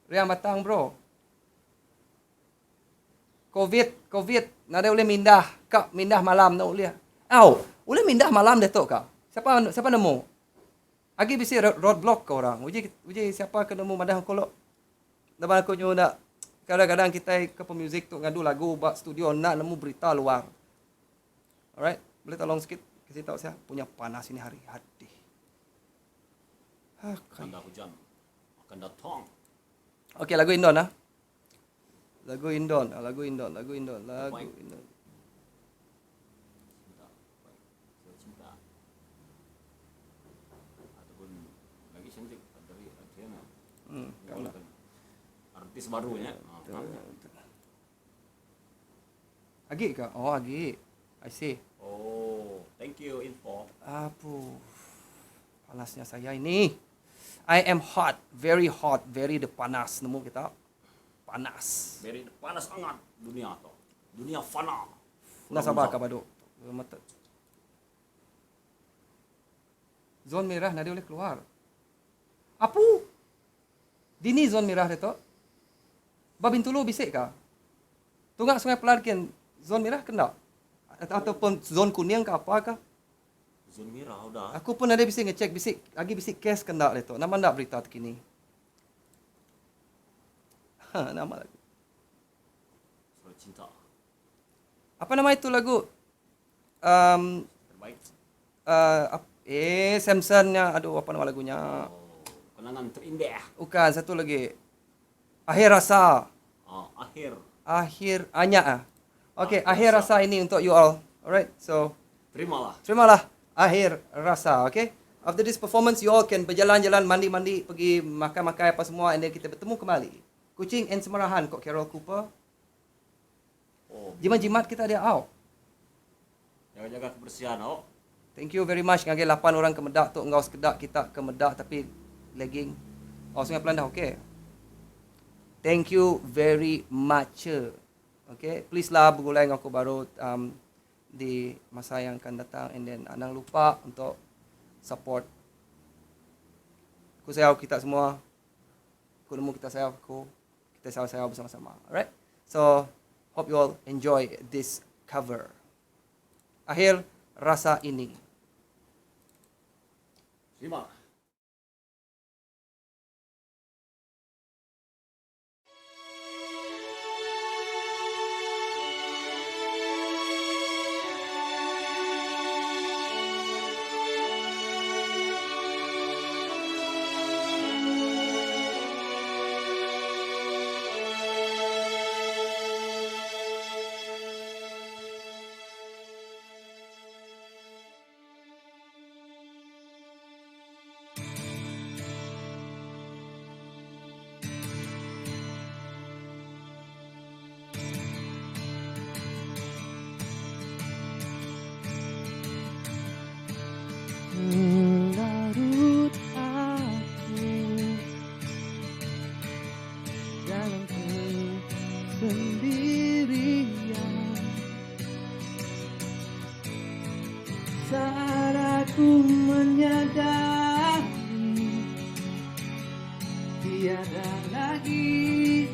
Speaker 5: Riang Batang bro. Covid, Covid, nadai ulih mindah. Ka mindah malam enda ulih. Au, ulih mindah malam diatu ka. Siapa siapa nemu? Agi bisi road block ka orang. Uji uji siapa ke nemu madah aku lo. Laban aku nyu enda kadang-kadang kitai ke pemuzik tu ngadu lagu ba studio enda nemu berita luar. Alright, boleh tolong sikit kasi tau sia punya panas ini hari hati.
Speaker 6: Akan dah hujan. Akan datang.
Speaker 5: Okey lagu Indon ah. Lagu Indon, ah, lagu Indon, lagu Indon, lagu
Speaker 6: Terbaik.
Speaker 5: Indon.
Speaker 6: Cinta. Baik. Sudah cinta. Ataupun lagi cantik dari Adriana.
Speaker 5: Kau lah.
Speaker 6: Artis baru ya. Ah,
Speaker 5: Agi ke? Oh, agi. I see.
Speaker 6: Oh, thank you info.
Speaker 5: Apuh. Panasnya saya ini. I am hot, very hot, very the panas. Nemu kita. Panas.
Speaker 6: Very panas angat dunia tu. Dunia fana.
Speaker 5: Nak sabar ka badu. Mata. Zon merah nadi boleh keluar. Apu? Dini zon merah dia tu. Ba Bintulu bisik ka? Tunggak Sungai Pelar kin zon merah ke ndak? Ataupun zon kuning ke apa ka?
Speaker 6: Zon merah udah.
Speaker 5: Aku pun ada bisik ngecek bisik lagi bisik kes ke ndak dia tu. Nama ndak berita terkini. Ha, nama lagu.
Speaker 6: Surat cinta.
Speaker 5: Apa nama itu lagu?
Speaker 6: Terbaik.
Speaker 5: Eh Samsonnya aduh apa nama lagunya?
Speaker 6: Oh, kenangan terindah.
Speaker 5: Bukan satu lagi. Akhir rasa.
Speaker 6: Ah, akhir.
Speaker 5: Akhir anyak ah. Okey,
Speaker 6: Akhir
Speaker 5: akhir
Speaker 6: rasa.
Speaker 5: rasa ini untuk you all. Alright. So,
Speaker 6: Terimalah.
Speaker 5: terimalah akhir rasa, okay? After this performance you all can berjalan-jalan, mandi-mandi, pergi makan-makan apa semua and then kita bertemu kembali. Kuching and Semarahan kok Carol Cooper.
Speaker 6: Oh,
Speaker 5: Jimat-jimat kita dia out.
Speaker 6: jaga-jaga kebersihan, oh.
Speaker 5: Thank you very much ngagai 8 orang ke Medak tu enggau sekedak kita ke Medak tapi lagging. Oh Sungai Pelan dah okey. Thank you very much. Okay, please lah bergulai dengan aku baru di masa yang akan datang and then anang lupa untuk support. Aku sayang kita semua. Aku nemu kita sayang aku. Kita sayang-sayang bersama-sama. Alright? So, hope you all enjoy this cover. Akhir rasa ini.
Speaker 6: Terima.
Speaker 3: Larut aku dalam kesendirian saat aku menyadari tiada lagi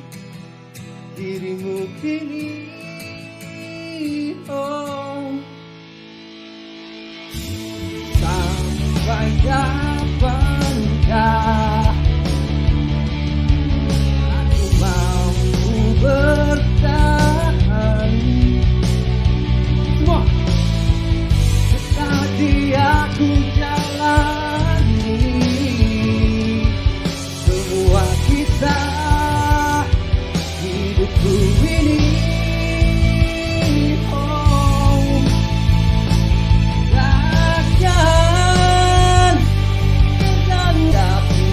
Speaker 3: dirimu kini. Oh. Sampai kapankah aku mampu bertahan? Semua tadi aku jalani semua kisah hidupku ini. Oh, takkan tertanggapi.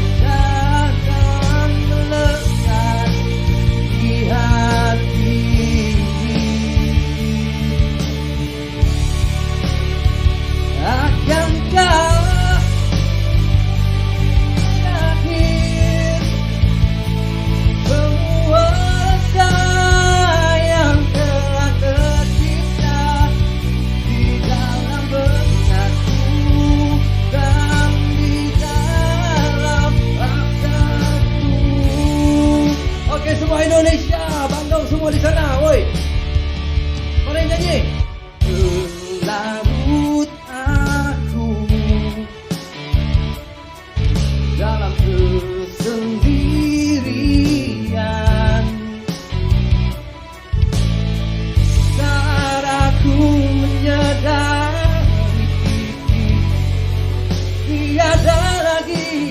Speaker 3: Tiada lagi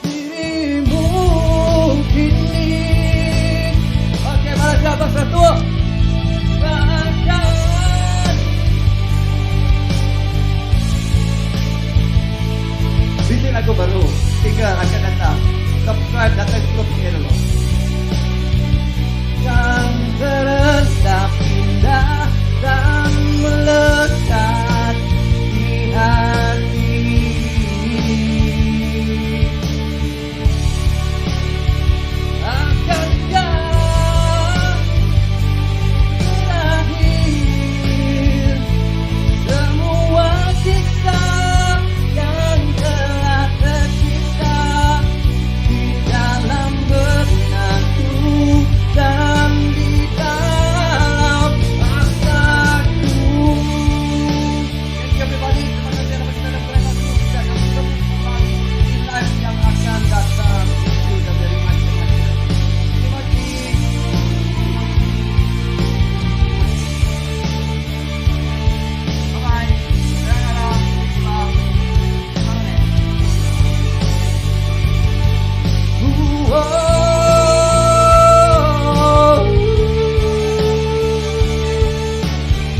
Speaker 3: dirimu kini. Okey, balas siapa satu.